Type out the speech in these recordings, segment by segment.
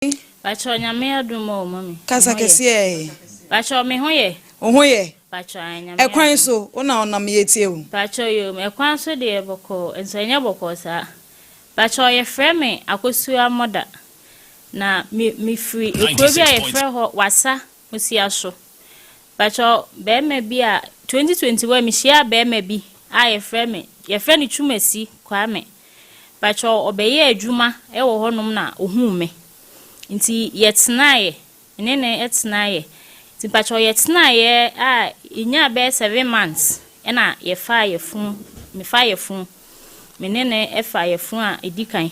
Pakyɛw, Nyame adom o, mummy. Kasa Me ho yɛ. Kɛseɛ. Pakyɛw, me ho yɛ. Wo ho yɛ? Pakyɛw, ae, Nyame Ɛkwan adom. So wo na ɔnam yɛtie wo. Pakyɛw yo, ɛkwan so deɛ bɔkɔɔ, nso ɛnyɛ bɔkɔɔ saa. Pakyɛw, yɛfrɛ me Akosua Mɔda. Na me mefiri ekuro bi a yɛfrɛ hɔ Wasa Musia so. Pakyɛw, bɛrima bi a 2021 mehyia bɛrima bi a yɛfrɛ no Twumasi Kwame. Pakyɛw, ɔbɛyɛ adwuma ɛwɔ hɔnom na ohuu me. Nti yɛtenaeɛ, ne ne tenaeɛ. Nti pakyɛw, yɛtenaeɛ a yɛnyaa bɛyɛ 7 months ɛna yɛfaa yɛfunu, mefaa yɛfunu. Me ne ne ɛfa yɛfunu a ɛdi kan.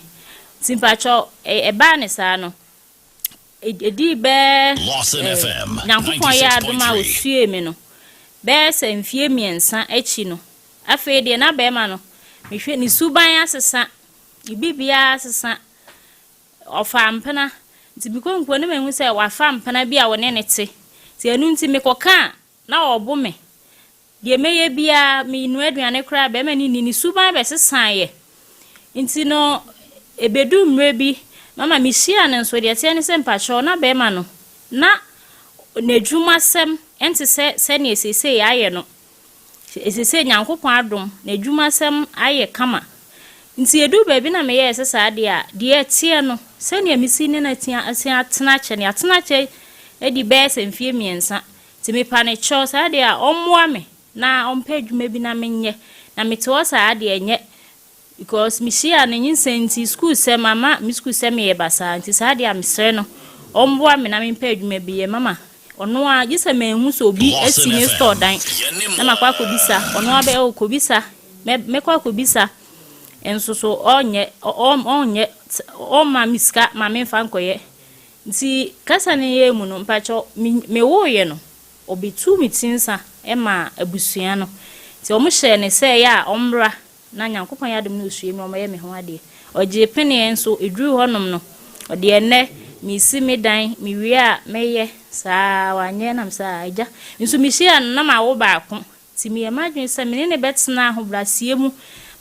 Nti mpakyɛw, ɛbaa ne saa no, ɛdii bɛɛ Lawson FM Nyankopɔn yɛ adom a 96.3. osue me no, bɛyɛ sɛ mfie 3 akyi no, afei deɛ na bɛrima no, mehwɛ ne suban asesa, ne biribiara asesa, ɔfa mpena. Nti mekɔ nkuo no, mahu sɛ wafa mpena bi a wɔne ne te. Nti ɛno nti mekɔka a, na ɔbo me. Deɛ mɛyɛ biara, menua aduane koraa, bɛrima no ni ne suban bɛsesaeɛ. Nti no, ɛbɛdu mmerɛ bi, mama mehyia no nso, deɛ teɛ ne sɛ mpakyɛw, na bɛrima no, na n'adwumasɛm ɛnte sɛ sɛnea seesei ayɛ no. Seesei Nyankopɔn adom, n'adwumasɛm ayɛ kama. Nti edu baabi na meyɛɛ sɛ saa deɛ a, deɛ ɛteɛ no, sɛnea mesi ne no atea atena kyɛ no, yɛatena kyɛ adi bɛyɛ sɛ mfie 3. Nti mepa ne kyɛw, saa deɛ a ɔmmoa me na ɔmpɛ adwuma bi na menyɛ. Na mete hɔ saa deɛ, ɛnyɛ. Because mehyia no nyinsɛn nti school sɛm ama me school sɛm yɛ basaa, nti saa deɛ a mesrɛ no ɔmboa me na mempɛ adwuma bi yɛ. Mama, ɔno a gye sɛ manhu sɛ obi Lawson asi ne FM. store dan Yɛne na makɔ akɔbisa ɔno abɛ ɔ kɔbisa mɛkɔ akɔbisa nso so ɔnyɛ ɔnyɛ ɔmma me sika ma memfa nkɔyɛ. Nti kasa no yɛ mu no, mpakyɛw, mewoeɛ no, ɔbɛtuu me ti nsa ma abusua no. Nti ɔmo hyɛɛ ne sɛ ɛyɛ a ɔmmra na Nyankopɔn yɛ adom no osue mu ɔmɛyɛ me ho adeɛ. Ɔgye peneɛ nso ɛduru hɔnom no, ɔde ɛnnɛ mesi me dan mewie a mɛyɛ saa, wanyɛ. Nam saa agya nso mehyia no na mawo baako, nti meyɛ m'adwene sɛ mene ne bɛtena ahobrɛaseɛ mu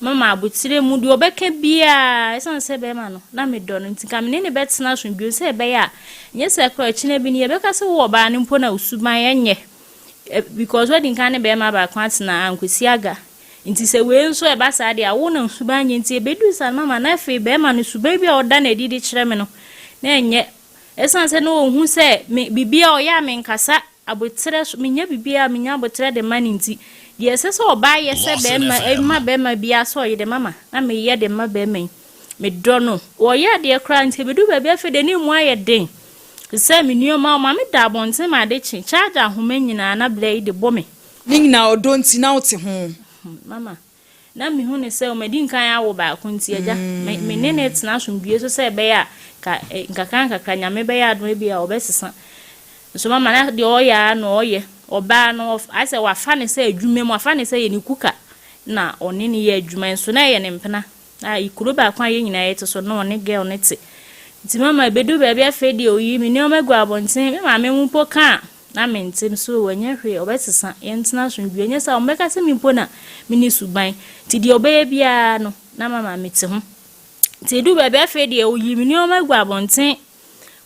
mama abotire mu, deɛ ɔbɛka biara, ɛsiane sɛ bɛrima no na medɔ no, nti ka mene ne bɛtena asomdwoe sɛ ɛbɛyɛ a nyɛ sɛ kora akyina bi no yɛbɛka sɛ wowɔ ɔbaa no mpo na osuban ɛnyɛ, because wadi nkan ne bɛrima baako atena ankwasi aga, nti sɛ wei nso ɛba saa deɛ a wo na suban nyɛ. Nti ɛbɛduru saa no, mama, na afei bɛrima no suban bi a ɔda n'adi de kyerɛ me no na ɛnyɛ, ɛsiane sɛ na ɔhu sɛ me biribiara ɔyɛ a menkasa, abotrɛ so menya biribiara menya abotrɛ de ma no, nti deɛ ɛsɛ sɛ ɔbaa yɛ sɛ Lawson bɛrima FM. ɛma bɛrima biara sɛ ɔyɛ de mama na meyɛ de ma bɛrima yi, medɔ no, wɔyɛ adeɛ koraa. Nti ɛbɛduru baabi, afei deɛ ne mu ayɛ den sɛ me nneɛma ɔma me da abɔnten ma ade kye, charger ahoma nyinaa na berɛ yi de bɔ me. Ne nyinaa ɔdɔ nti na wote ho. Mama, na mehu ne sɛ ɔmadi nkan awo baako, nti agya me ne ne tena asomdwie so sɛ ɛbɛyɛ a ka nkakra nkakra Nyame bɛyɛ adom bi a ɔbɛsesa. Nso mama, na deɛ ɔyɛ a na ɔyɛ ɔbaa no ayɛ sɛ wafa ne sɛ adwuma mu, wafa ne sɛ yɛ ne kuka na ɔne ne yɛ adwuma, nso na ɛyɛ ne mpena a kuro baako a yɛn nyinaa yɛte so na ɔne girl ne te. Nti mama, ebedu baabi, afei deɛ oyi me nneɛma gu abɔnten, me maame mu mpo ka a na mente so, wɔnyɛ hwee, ɔbɛsesa, yɛntena asomdwie, nyɛ sɛ ɔmbɛka sɛ me mpo na mene suban. Nti deɛ ɔbɛyɛ biara no na mama mete ho. Nti edu baabi, afei deɛ oyi me nneɛma gu abɔnten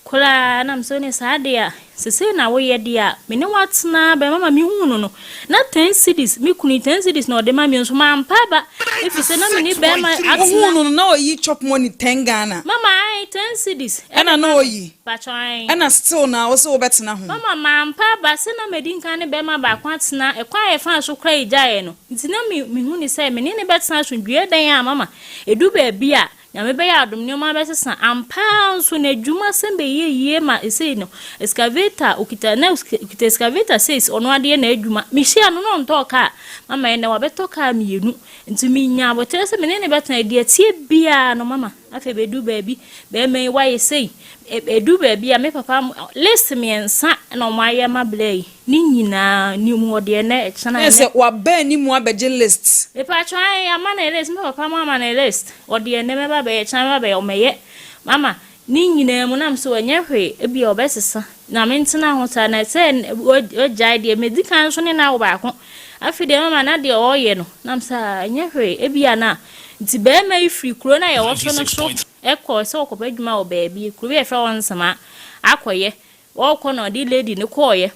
koraa, nam so ne saa deɛ a sesei na woyɛ deɛ a me ne watena bɛn. Mama, mehu no na 10 cedis, me kunu 10 cedis na ɔde ma me, nso mampa ba ɛfiri sɛ na me ne bɛrima Wohu atena. no na ɔyi chop money 10 Ghana? Mama, ae, 10 cedis. Ɛna na ɔyi? Patwɔn. Ɛna still na wo sɛ wobɛtena ho? Mama, mampa ba sɛ na madi nkan ne bɛrima baako atena, ɛkwan a yɛfa so kora yɛgyaeɛ no, nti na mehu ne sɛ me ne ne bɛtena asomdwie dan a mama ɛdu baabi a Nyame bɛyɛ adom, nneɛma bɛsesa ampaa. Nso n'adwuma sɛm bɛyɛ yie ma ɛsei no excavator okita, na okita excavator six, ɔno adeɛ na adwuma. Mehyia no na ɔntɔɔ kaa. Mama, ɛnɛ wabɛtɔ kaa mmienu, nti menya abotire sɛ me ne ne bɛtena deɛ tie biara no. Mama, afei bɛdu baabi, bɛrima yi wayɛ sei, ɛdu baabi a me papa list mmiɛnsa na ɔmo ayɛ ma blɛ yi ne nyinaa ne mu, ɔdeɛ nɛ ɛkyɛn. Ɛ sɛ waba anim abɛgye list? Mepatwa, ayɛ ama ne list, me papa mo ama ne list, ɔde ɛnɛ mɛba bɛyɛ, kyɛn mɛba bɛyɛ, ɔmɛyɛ. Mama, ne nyinaa mu nam so ɔnyɛ hwee, ebi a ɔbɛsesa na mentena ho saa na sɛ ɔgyae deɛ medi kan nso ne na awo baako. Afei deɛ mama, na deɛ ɔreyɛ no nam sɛ ɛnyɛ hwee, ebi a na Nti barima yi firi kuro no a yɛwɔ so no so kɔɔ sɛ ɔkɔpɛ adwuma wɔ baabi, kuro bi a yɛfrɛ hɔ Nsema akɔyɛ. Ɔrekɔ na ɔde lady no kɔɔeɛ.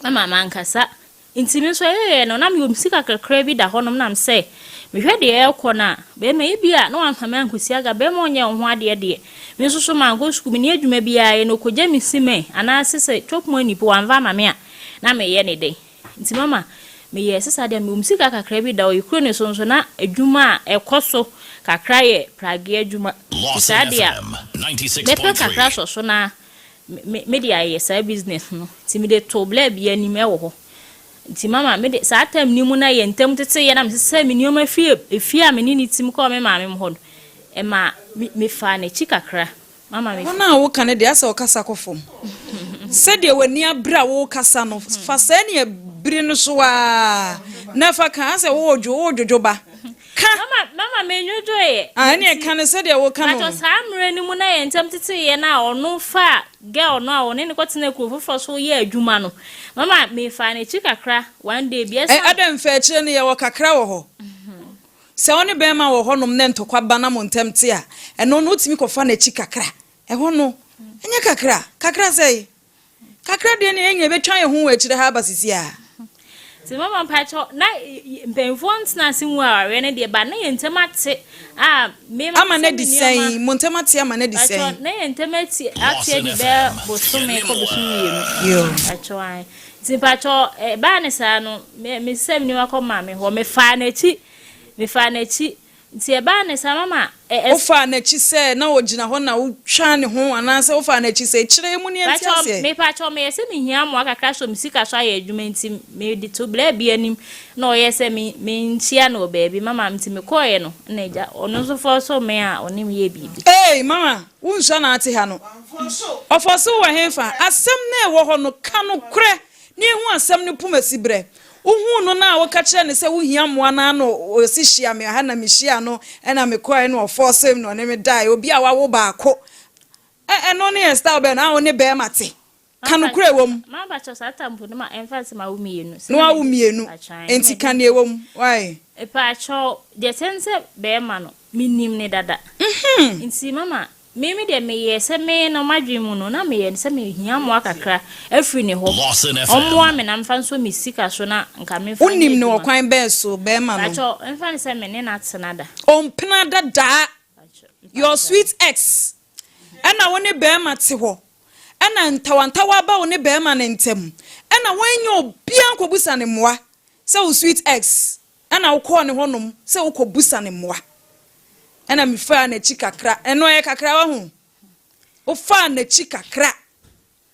Mama mankasa. Nti me nso ɛyɛeɛ no, na mewɔ me sika kakra bi da hɔnom na mesɛ mehwɛ deɛ ɛrekɔ no a, barima yi bi a na wamfa me ankɔsi aga, barima ɔnyɛ wo ho adeɛ deɛ, me nso so mankɔ sukuu, menni adwuma biara yɛ na ɔkɔgya me cement anaasɛ sɛ chop money po wamfa ama me a, na meyɛ ne dɛn? Nti mama meyɛɛ sɛ saa deɛ mewɔ me sika kakra bi da hɔ, kuro no so nso na adwuma a ɛkɔ so kakra yɛ pragea adwuma, nti saa deɛ a mɛpɛ kakra asɔ so na mede ayɛ saa business no. Nti mede too bla bi anim wɔ hɔ. Nti mama mede saa time no mu na yɛn ntam teteyɛ na mesesɛɛ me nneɛma firi efie a me ne no tim kɔɔ me maame hɔ no, ɛma mefaa n'akyi kakra. Mama me. Wɔn a woka no deɛ, asɛ ɔkasa kɔ fam. Sɛdeɛ w'ani abere a worekasa no, fa saa ani abiri no so ara na fa ka. Asɛ woredwo, woredwodwo ba. Ka! Mama, mama menwodwoeɛ. Ah, ɛneɛ ka no sɛdeɛ woka no. Mpakyɛ saa mmerɛ no mu na yɛn ntam teteeɛ no a ɔno faa girl no a ɔne no kɔtenaa kuro foforɔ so yɛɛ adwuma no, mama mefaa n'akyi kakra one day bi Ɛ, ɛsan. adɛn mfa akyire no yɛwɔ kakra wɔ hɔ. Sɛ wo ne bɛrima wɔ hɔnom na ntɔkwa ba na mo ntam te a, ɛno no wotumi kɔfa n'akyi kakra. Ɛhɔ no, ɛnyɛ kakra. Kakra sɛe. Kakra deɛ ne yɛn nyinaa yɛbɛtwa yɛn ho wɔ akyire ha aba sisi a. Nti mama mpakyɛw na mpanyinfoɔ ntena ase ngu awareɛ no deɛ ba na yɛn ntam ate a me ma Ama no sɛ me adi nneɛma sɛn? Mo ntam ate ama no adi mpakyɛw sɛn? na yɛn ntam ati ate adi bɛyɛ bosome kɔ bosome mmienu Yoo. mpakyɛw ae nti mpakyɛw ɛbaa ne saa no me me sɛ me nneɛma kɔ maame hɔ me faa n'akyi me faa n'akyi Nti ɛbaa no saa mama ɛ ɛ. Wofaa n'akyi sɛ na ɔgyina hɔ na wotwaa ne ho anaasɛ wofaa n'akyi sɛ kyerɛ mu ne yɛnte Pakyɛw aseɛ? mepakyɛw meyɛ sɛ mehia mmoa kakra sɔ me sika so ayɛ adwuma nti mede to bla bi anim na ɔyɛ sɛ me menhyia no wɔ baabi mama nti mekɔeɛ no na agya ɔno nso fɔɔsoo me a ɔne me yɛɛ biribi. Eei mama wo nsua na ate ha no ɔfɔɔso wo wɔ henfa asɛm no a ɛwɔ hɔ no ka nokorɛ na yɛhu asɛm no poma siberɛ Wohuu no no a woka kyerɛɛ no sɛ wohia mmoa no ara na ɔse hyia me ha na mehyiaa no na mekɔɛ na ɔfɔɔsee me na ɔne me daeɛ. Obi a wawo baako ɛ ɛno ne yɛ style bɛn no a wo ne bɛɛma te? Ka nokorɛ ɛwɔ mu. Mampakyɛw saa tampo no ma ɛmfa nsɛ mawo mmienu. Na wawo mmienu enti ka nea ɛwɔ mu why? Mpakyɛw deɛ ɛteɛ ne sɛ bɛɛma no menim no dada nti mama Me me deɛ meyɛɛ sɛ me no m'adwene mu no na meyɛ no sɛ mehia mmoa kakra afiri ne hɔ ɔmmoa me na mfa nsɔ me sika so na nka memfa nyɛ Wonim no adwuma. ɔkwan bɛn so bɛɛma no? Mpakyɛw mfa no sɛ me ne no atena da. Ɔmpena da daa. Mpakyɛw Your mpakyɛw. sweet ex ɛna wo ne bɛɛma te hɔ ɛna ntawantawa aba wo ne bɛɛma no ntɛm ɛna woannya obiara ankɔbusa no mmoa sɛ wo sweet ex Ɛna wokɔɔ ne hɔ nom sɛ wokɔ busa no mmoa. Ɛna me faa n'akyi kakra. Ɛno ɛyɛ kakra wahu. Wofaa n'akyi kakra.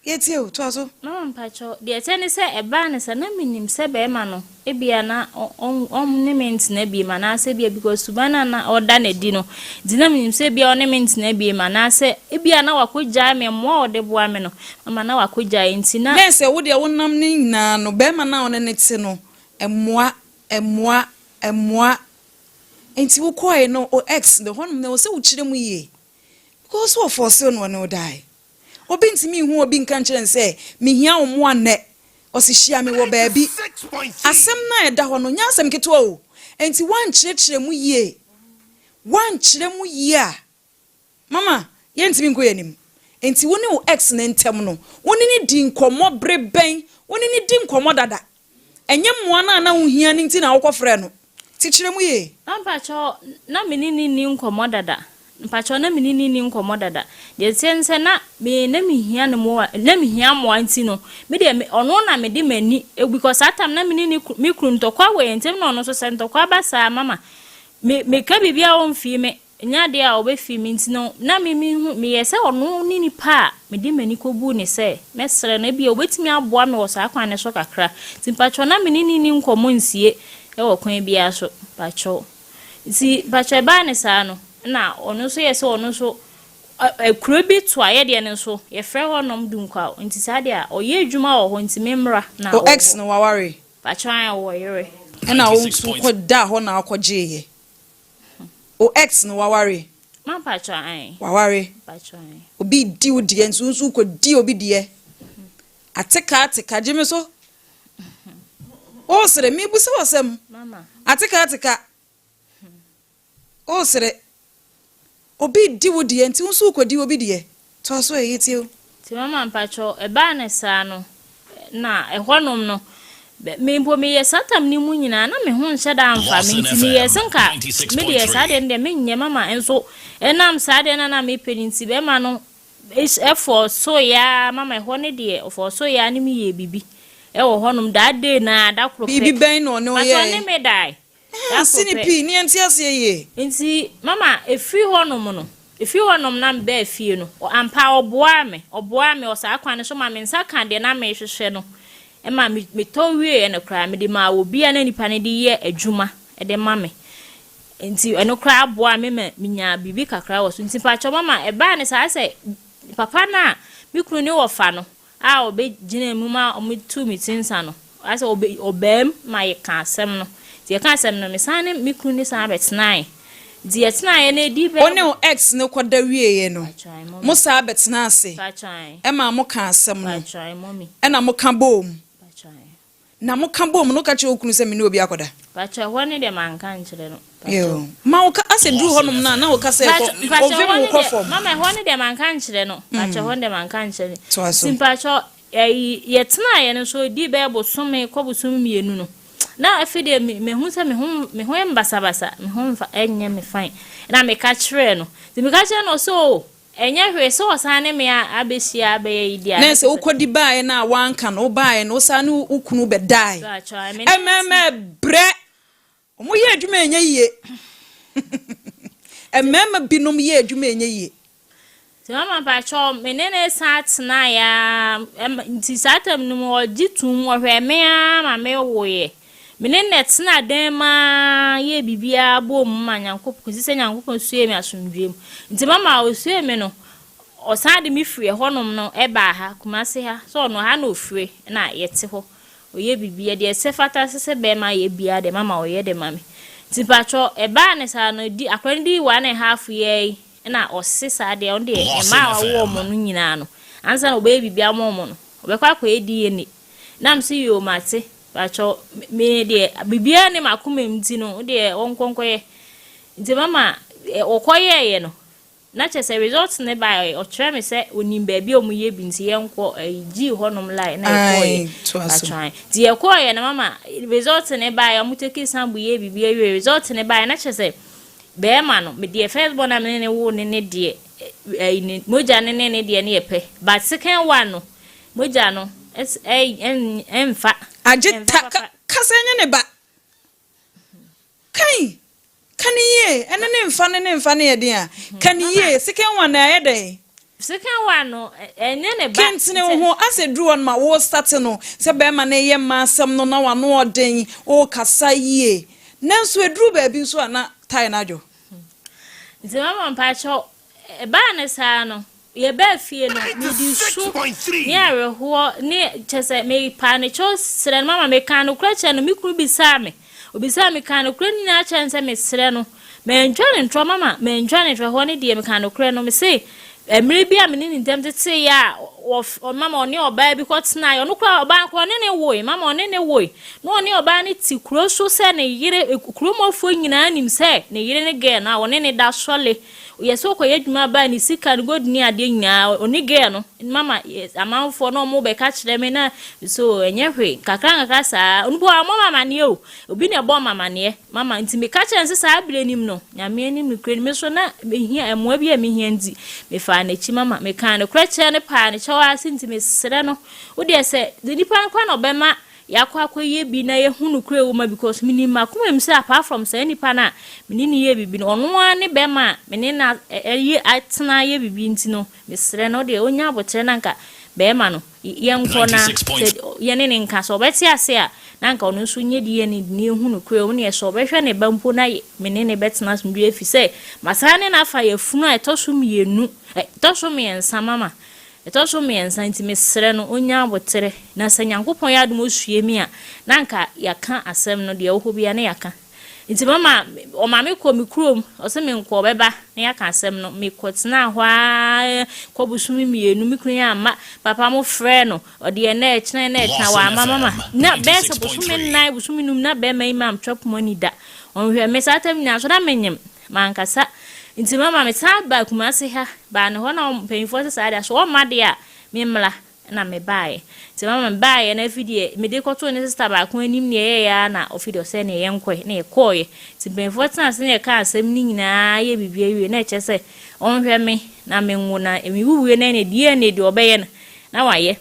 Yɛtie o, toa so. Mama mpakyɛw, deɛ ɛteɛ ne sɛ ɛbaa no saa na menim sɛ bɛɛma no ebia na ɔne me ntena biem anaasɛ ebia because suban a na ɔda no adi no nti na menim sɛ ebia ɔne me ntena biem anaasɛ ebia na wakɔgyae me mmoa a ɔde boa me no mama na wakɔgyae nti na. Nɛ sɛ wo deɛ wonam ne nyinaa no bɛɛma no a ɔne no te no Mmoa, mmoa, mmoa. Nti wo kɔɔe no wo ex no hɔnom no ɛwɔ sɛ wo kyerɛ mu yie because wɔ force wo na ɔne wo dae. Obi ntumi nhu obi nka nkyerɛ no sɛ mehia wo mmoa nnɛ, ɔse hyia me wɔ baabi. Asɛm no a ɛda hɔ no nyɛ asɛm ketewa o. Nti woankyerɛkyerɛ mu yie, woankyerɛ mu yie a Mama, yɛntumi nkɔ yɛn anim. Enti wo ne wo ex no ntam no, wo ne no dii nkɔmmɔ bere bɛn? Wo ne no di nkɔmmɔ dada? Ɛnyɛ mmoa no a na wuhia no nti na wokɔfrɛɛ no. Te kyerɛ mu yie. Mpakyɛw, na me ne no nni nkɔmmɔ dada. Mpakyɛw, na me ne no nni nkɔmmɔ dada. Deɛ ɛteɛ ne sɛ, na me, na mehia ne mmoa, na mehia mmoa nti no, me deɛ, me, ɔno na mede m'ani, because saa time no na me ne ne, me kunu, ntɔkwa wɔ yɛn ntam na ɔno nso sɛ ntɔkwa ba saa a, mama, me, meka biribi a ɔmfii me. Ɛnyɛ adeɛ a ɔbɛfiri me nti no, na me mehu, meyɛɛ sɛ ɔno ne nipa a mede m'ani kɔbuu no sɛ mɛsrɛ no, ebia ɔbɛtumi aboa me wɔ saa kwan no so kakra. Nti mpakyɛw na me ne no nni nkɔmmɔ nsie wɔ kwan biara so, mpakyɛw. Nti mpakyɛw ɛbaa no saa no, ɛna ɔno nso yɛɛ sɛ ɔno nso, ɛ, kuro bi to a yɛdeɛ no nso, yɛfrɛ hɔnom Dunkwaw, nti saa deɛ a, ɔyɛ adwuma wɔ hɔ nti memmra, na Wo ɔwɔ ex hɔ. no waware? Mpakyɛw ae, ɔwɔ yere. Ɛna wo nso wokɔdaa hɔ na wokɔgyeeɛ? O ex no waware? Ma mpakyɛw ae. Waware. Mpakyɛw ae. Obi di wo deɛ nso wo nso wokɔ di obi deɛ. Ateka ateka gye me so. Wo sere me busa wo asɛm. Mama. Ateka ateka. Wosere. Obi redi wo deɛ nti wo nso wokɔdi obi deɛ. Toa so ɛ, yɛtie wo. Nti mama mpakyɛw, ɛbaa no saa no, na ɛhɔnom no, me mpo meyɛ saa tam no mu nyinaa na me ho nhyɛ da mfa me nti meyɛ sɛ nka me deɛ saa deɛ no deɛ menyɛ mama nso ɛnam saa deɛ no na mepɛ no nti bɛrima no ɛfɔɔsoeɛ ara mama ɛhɔ no deɛ ɔfɔɔsoeɛ ara ne meyɛɛ biribi ɛwɔ hɔnom that day na da koro pɛ. Biribi bɛn na ɔne wo yɛɛ? Ɔne me dae. Da koro pɛ. Pii ne yɛnte aseɛ yie. Nti mama ɛfiri hɔnom no, ɛfiri hɔnom na mebaa fie no, ampa ɔboaa me, ɔboaa me wɔ saa kwan no so ma me nsa ka deɛ na merehwehwɛ no ma metɔ wieeɛ no koraa mede maa obi a na nipa no de yɛ adwuma de ma me. Nti ɛno koraa boaa me ma menyaa biribi kakra wɔ so. Nti mpakyɛw mama ɛbaa no saa sɛ papa no a me kunu ne wɔfa no a ɔbɛgyinaa mu ma wɔtuu me ti nsa no, ayɛ sɛ ɔbɛ ɔbaa mu ma yɛkaa asɛm no. Nti yɛkaa asɛm no, mesan ne me kunu no san bɛtenaeɛ. Nti yɛtenaeɛ no ɛdii bɛyɛ. Wo ne wo ex no kɔda wieeɛ no, mo san bɛtenaa ase maa mokaa asɛm no, ɛna moka boom. Na moka boom no, woka kyerɛ wo kunu sɛ me ne obi akɔda? Pakyɛ ɛhɔ no deɛ manka nkyerɛ no. Yoo. Ma wo ka asɛ duru hɔ nom no a na wo kasa ɛkɔ ovem wo kɔ fam. Mama ɛhɔ no deɛ manka nkyerɛ no. Pakyɛ ɛhɔ no deɛ manka nkyerɛ no. Toa so. Nti mpakyɛ ɛyi yɛtenaeɛ no nso ɛdii bɛyɛ bosome kɔ bosome mmienu no na afei deɛ me mehu sɛ me ho me ho yɛ me basabasa me ho nfa ɛnyɛ me fine ɛna meka kyerɛɛ no nti meka kyerɛɛ no ɔsɛ oo Ɛnyɛ hwee sɛ ɔsan ne me abɛhyia abɛyɛ yi deɛ a, Na na sɛ kyerɛ sɛ. wokɔdi baeɛ no a woanka no, wobaeɛ no wosan ne wo kunu bɛdae. Paatwɔ, me ne no Mmarima brɛ, wɔyɛ adwuma a ɛnyɛ yie. Mmarima binom yɛ adwuma a ɛnyɛ yie. Nti mama paatwɔ, me ne no san tenaeɛ ara, ɛma, nti saa tam no mu ɔgye toom, ɔhwɛɛ me ara ma mewoeɛ. Me ne no na ɛtenaa dan mu ara yɛɛ biribiara boom ma Nyankopɔn, kɔsi sɛ Nyankopɔn suee me asomdwoeɛ mu. Nti mama ɔsuee me no, ɔsan de me firi ɛhɔnom no baa ha, Kumasi ha, sɛ ɔno ha na ɔfire, na yɛte hɔ. Ɔyɛ biribiara, deɛ ɛsɛ fata sɛ sɛ bɛrima yɛ biara deɛ mama ɔyɛ de ma me. Nti mpakyɛ ɛbaa ne saa no, di, akwadaa no dii one and half year yi, ɛna ɔse saa deɛ, ɔno deɛ mmaa a wawo wɔn no nyinaa no, ansa na ɔbɛyɛ biribi ama wɔn no, ɔbɛkɔ akɔyɛ DNA. Na mese yoo mate. Pakyɛw, me deɛ biribiara nni m'akoma mu nti no, wo deɛ ɔnkɔ nkɔyɛ. Nti mama ɔkɔyɛeɛ no, na kyerɛ sɛ result no baeɛ, ɔkyerɛ me sɛ ɔnim baabi a wɔyɛ bi nti yɛnkɔ ɛyi gyii hɔnom line na yɛkɔeɛ. Pakyɛw ae. Nti yɛkɔeɛ no mama result no baeɛ, wɔn take sample yɛɛ biribi awie, result no baeɛ na kyerɛ sɛ bɛrima no, me deɛ first born a me ne no woo no ne deɛ, ɛyi ne mogya no ne ne deɛ no yɛ pɛ, but second one no, Mogya no ɛnfa. Agye ta ka ka sɛ ɛnyɛ ne ba. Kai! Ka no yie, ɛne ne nfa ne ne nfa no yɛ den a, ka no yie, second one no ɛyɛ dɛn? Second one no ɛnyɛ ne ba. Kentene wo ho, asɛ duru hɔ no ma wo start no sɛ bɛrima no reyɛ mmaa asɛm no na w'ano ɔden, worekasa yie, nanso ɛduru baabi nso a na tae no adwo. Nti mama mpakyɛw, ɛbaa no saa no, Yɛbaa fie no, mede su ne awerɛhoɔ ne kyerɛ sɛ mepaa ne kyɛw srɛ no mama mekaa nokorɛ kyerɛ no. Me kunu bisaa me, ɔbisaa me kaa nokorɛ no nyinaa kyerɛ no sɛ mesrɛ no. Mantwa no ntorɔ mama, mantwa no ntorɔ, ɛhɔ no deɛ mekaa nokorɛ no. Mese mmerɛ bi a me ne ne ntam teteeɛ a ɔf mama ɔne ɔbaa bi kɔtenaeɛ, ɔno koraa ɔbaa no koraa ɔne ne woe, mama ɔne ne woe. Na ɔne ɔbaa no te kuro so sɛ ne yere, kuromfoɔ nyinaa nim sɛ ne yere ne girl no a ɔne ne da sɔle. Yɛ sɛ ɔkɔyɛ adwuma ba a ne sika ne gold ne adeɛ nyinaa ɔne girl no mama amanfoɔ na ɔmo bɛka kyerɛ me na so ɛnyɛ hwee nkakra nkakra saa ɔno po ɔmmɔ me amaneɛ o obi na ɛbɔ me amaneɛ mama nti meka kyerɛ no sɛ saa berɛ nim no Nyame anim nokorɛ ni me so na mehia mmoa bi a mehia nti mefaa n'akyi mama mekaa nokorɛ kyerɛ no paa ne kyɛw ara sɛ nti mesrɛ no wodeɛ sɛ nipa no koraa na ɔbɛma Yɛakɔ akɔyɛ bi na yɛhu nokorɛ wɔ mu a because menim m'akoma mu sɛ apart from saa nipa no a me ne no yɛɛ biribi no ɔno ara ne bɛrima a me ne no ayɛ atena ayɛ biribi nti no mesrɛ no ɔdeɛ ɔnya aboterɛ na anka bɛrima no yɛnkɔ na sɛ yɛne no nka sɛ ɔbɛte ase a na anka ɔno nso nyɛ DNA na yɛhu nokorɛ wɔ mu na sɛ ɔbɛhwɛ ne ba mpo na me ne no bɛtena asomdwoeɛ ɛfiri sɛ masan ne no afa yafunu a ɛtɔ so mmienu ɛtɔ so mmiɛnsa mama Ɛtɔ so mmiɛnsa nti mesrɛ no ɔnya aboterɛ na sɛ Nyankopɔn yɛ adom ɔsue me a na anka yɛaka asɛm no deɛ ɛwɔ hɔ biara na yɛaka. Nti mama ɔma me kɔ me kurom ɔse menkɔ ɔbɛba na yɛaka asɛm no. Mekɔ tenaa hɔ ara kɔ bosome mmienu me kunu amma papa mo frɛɛ no ɔde ɛnɛ ɛkyena ɛnɛ ɛkyena wamma mama na bɛyɛ sɛ bosome nnan bosome num na bɛrima yi mam chop money da ɔnhwɛ me saa tam nyinaa nso na menyem. Mankasa. Nti mama mesan baa Kumasi ha baa ne hɔ na mpanyinfoɔ sɛ saa deɛ so ɔmma deɛ a memmla na mebaeɛ. Nti mama mebaeɛ na afi deɛ mede kɔtoo ne sister baako anim ne ɛyɛeɛ ara na ɔfi deɛ ɔsɛ ne yɛnkɔe na yɛkɔeɛ. Nti mpanyinfoɔ tena ase na yɛka asɛm no nyinaa yɛ biribi awie na ɛkyerɛ sɛ ɔnhwɛ me na menwo na mewu wie na ɛne DNA deɛ ɔbɛyɛ no na wayɛ.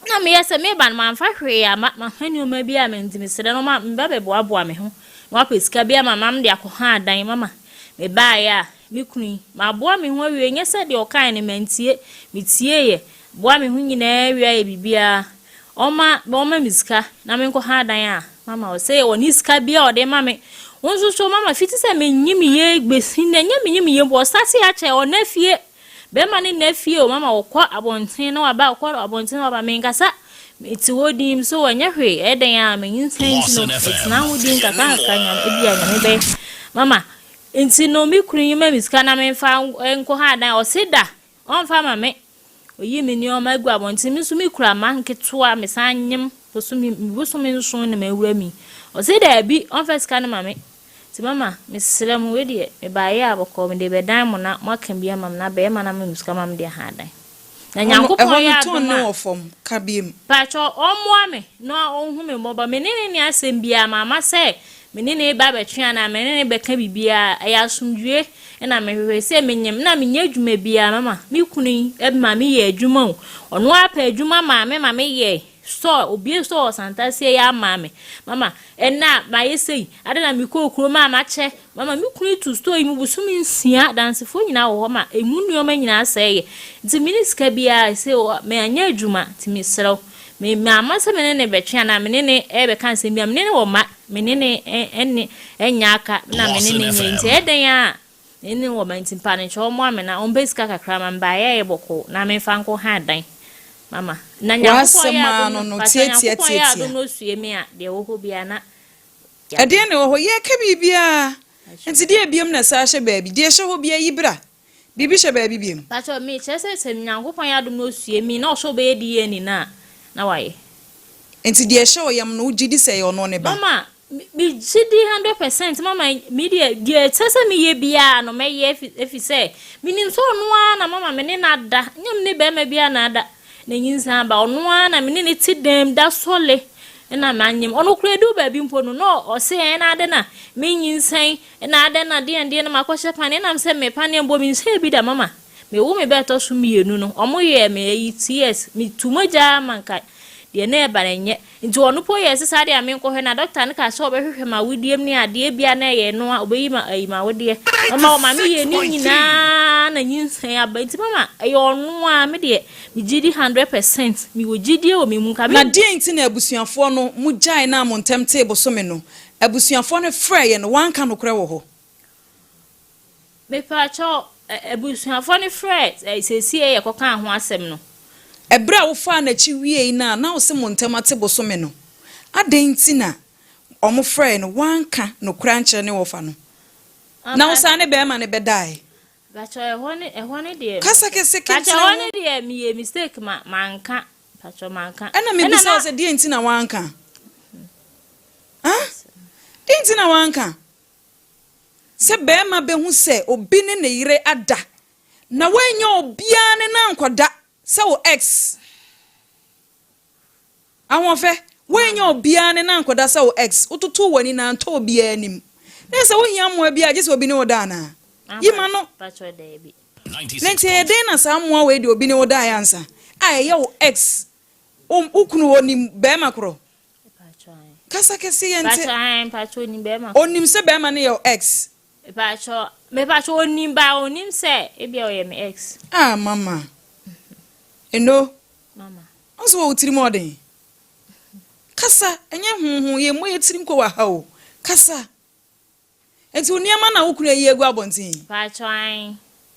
Na meyɛ sɛ meba no mamfa hwee amma, mamfa nneɛma bi a nti mesrɛ no ma meba bɛboaboa me ho na wapɛ sika bi ama ma mede akɔha adan mama. Mebaeɛ a me kunu yi maboa me ho awie nyɛ sɛ deɛ ɔkae no mantie, metieeɛ boa me ho nyinaa wie ayɛ biribiara ɔma ɔma me sika na menkɔha adan a mama ɔsɛ ɔne sika bi a ɔde ma me. Wo nso so mama fiti sɛ menyi me yie bɛsi nnɛ nyɛ menyi me yie mpo ɔsate akyɛ ɔna fie. Bɛrima no nna fie o, mama ɔkɔ abɔnten na waba, ɔkɔ abɔnten na waba, menkasa, mete hɔ dinn, so ɛnyɛ hwee, ɛyɛ dɛn a menyinsɛn nti no, metena ho dinn kakra kakra, nyame, ebia nyame bɛyɛ, mama, nti no me kunu yi ma me sika na memfa nkɔ ha adan, ɔse da, ɔmfa ma me, oyi me nneɛma agu abɔnten, me nso mekura mma nketewa, mesan nyem, bosome, bosome nson na mawura mi, ɔse daabi, ɔmfa sika no ma me. Nti mama, mesrɛ mo, wei deɛ, mebaeɛ a bɔkɔɔ, mede bɛdan mo na moaka bi ama me na bɛrima no ama me sika ma mede aha adan. Na Ɔno, Nyankopɔn ɛhɔ yɛ no tɔn adom ne a, wɔ fam, ka biem. Paatwɔ, ɔmmoa me na ɔnhu me mmɔbɔ. Me ne no nni asɛm biara, mamma sɛ me ne no reba abɛtwe anaa me ne no rebɛka biribiara. Ɛyɛ asomdwoeɛ na mehwehwɛ. Sɛ menyem na menyɛ adwuma biara, mama, me kunu yi ma meyɛ adwuma o. Ɔno ara pɛ adwuma maa me ma meyɛe. Store, obue store wɔ Santasie yi ama me. Mama, ɛnnɛ a mayɛ sei, adɛn na mekɔɔ kurom a makyɛ? Mama, me kunu tu store yi mu bosome nsia, adansefoɔ nyinaa wɔ hɔ ma ɛmu nneɛma nyinaa sɛeɛ. Nti menni sika biara, seesei manyɛ adwuma, nti mesrɛ wo, me mamma sɛ me ne no rebɛtwe anaa me ne no rebɛka nsɛm biara, me ne no wɔ mma, me ne no ɛnne ɛnyɛ aka na me ne Lawson no nyɛ, nti FM. ɛyɛ dɛn a Ne wɔ ma nti mpa no nkyɛ ɔmmoa me na ɔmpɛ sika kakra ma me baeɛ yɛ bɔkɔɔ na memfa nkɔ ha dan mama na Nyankopɔn W'asɛm yɛ ara adom no no no, pakyɛ tiatia Nyankopɔn yɛ tiatia. adom na osue me a deɛ ɛwɔ hɔ biara na yɛaka. Ɛdeɛn na ɛwɔ hɔ? Yɛreka biribiara. Nti deɛ biom na ɛsan hyɛ baabi? Deɛ ɛhyɛ hɔ biara yi bra. Biribi hyɛ baabi biom? Pakyɛ mekyerɛ sɛ sɛ Nyankopɔn yɛ adom na osue me na ɔsɛ ɔbɛyɛ DNA no a na wayɛ. Nti deɛ ɛhyɛ wo yam no wogye di sɛ ɛyɛ ɔno ne ba? Mama Me gye di 100% mama me deɛ deɛ ɛsɛ sɛ meyɛ biara no mɛyɛ efi sɛ menim sɛ ɔno ara na mama me ne no ada nyɛ me ne bɛrima biara na ada na nyinsan aba ɔno ara na me ne ne te dɛm da sɔle na manyem ɔno koraa edu baabi mpo no na ɔse ɛn na adɛn na menyinsɛn na adɛn na deɛn deɛn na makɔhyɛ paneɛ nam sɛ me paneɛ mbɔ menhyɛɛ bi da mama mewo me bɛɛtɔ so mmienu no ɔmo yɛɛ me ayi tears metu mogya ma nka deɛ na ɛba no nyɛ Nti ɔno po yɛɛ sɛ saa deɛ a menkɔhwɛ na dɔkta no kaa sɛ ɔbɛhwehwɛ m'awodeɛm ne adeɛ ebia na ɛyɛ ɛno a ɔbɛyi ma ayi m'awodeɛ mama ɔma me yɛ ne nyinaa na nyinsɛn aba nti mama ɛyɛ ɔno a me deɛ megye di 100% mewɔ gyidie wɔ me mu nka me Na deɛn nti na abusuafoɔ no mo gyae no a mo ntɛm tee bosome no? Abusuafoɔ no frɛeɛ no wanka nokorɛ wɔ hɔ? Mepaakyɛw, abusuafoɔ no frɛɛ seesei yɛkɔkaa ho asɛm no. Ɛberɛ a wofaa n'akyi wiei no a na wose mo ntam ate bosome no, adɛn nti na wɔfrɛɛ no wanka nokorɛ ankyerɛ ne wɔfa no, na wosan ne barima no bɛdaeɛ? Mpakyɛw ɛhɔ ne ɛhɔ ne deɛ. Kasa kɛse Mpakyɛw kentena ɛhɔ ho. ne deɛ meyɛ mistake ma manka mpakyɛw manka. Ɛna Ɛna mebisa na. wo sɛ deɛn nti na wanka? Huh? Deɛn nti na wanka? Sɛ barima bɛhu sɛ obi ne ne yere ada na wannya obiara ne no ankɔda sɛ wo ex. Ahoɔfɛ, woannya obiara ne no ankɔda sɛ wo ex, wototoo w'ani na antɔ obiara anim. Na sɛ wohia mmoa bi a, gye sɛ obi ne wo da anaa? Yi ma no. Na nti ɛyɛ dɛn na saa mmoa wei deɛ obi ne wo daeɛ ansa a ɛyɛ wo ex, wo kunu onim barima korɔ? Kasa kɛse yɛ nte. Mpakyɛ ae mpakyɛ onim bɛrima ko. Onim sɛ bɛrima no yɛ wo ex. Mpakyɛ mepakyɛ onim ba onim sɛ ebia ɔyɛ me ex. Ah mama eno. Mama. Ɔn sɛ wɔ wo tirim ɔden. Kasa ɛnyɛ ho ho yɛ mmɔ yɛ tirim kɔ wɔ ha o kasa. Enti wo nneɛma na wo kunu ayi agu abɔnten yi? Mpakyɛw ae.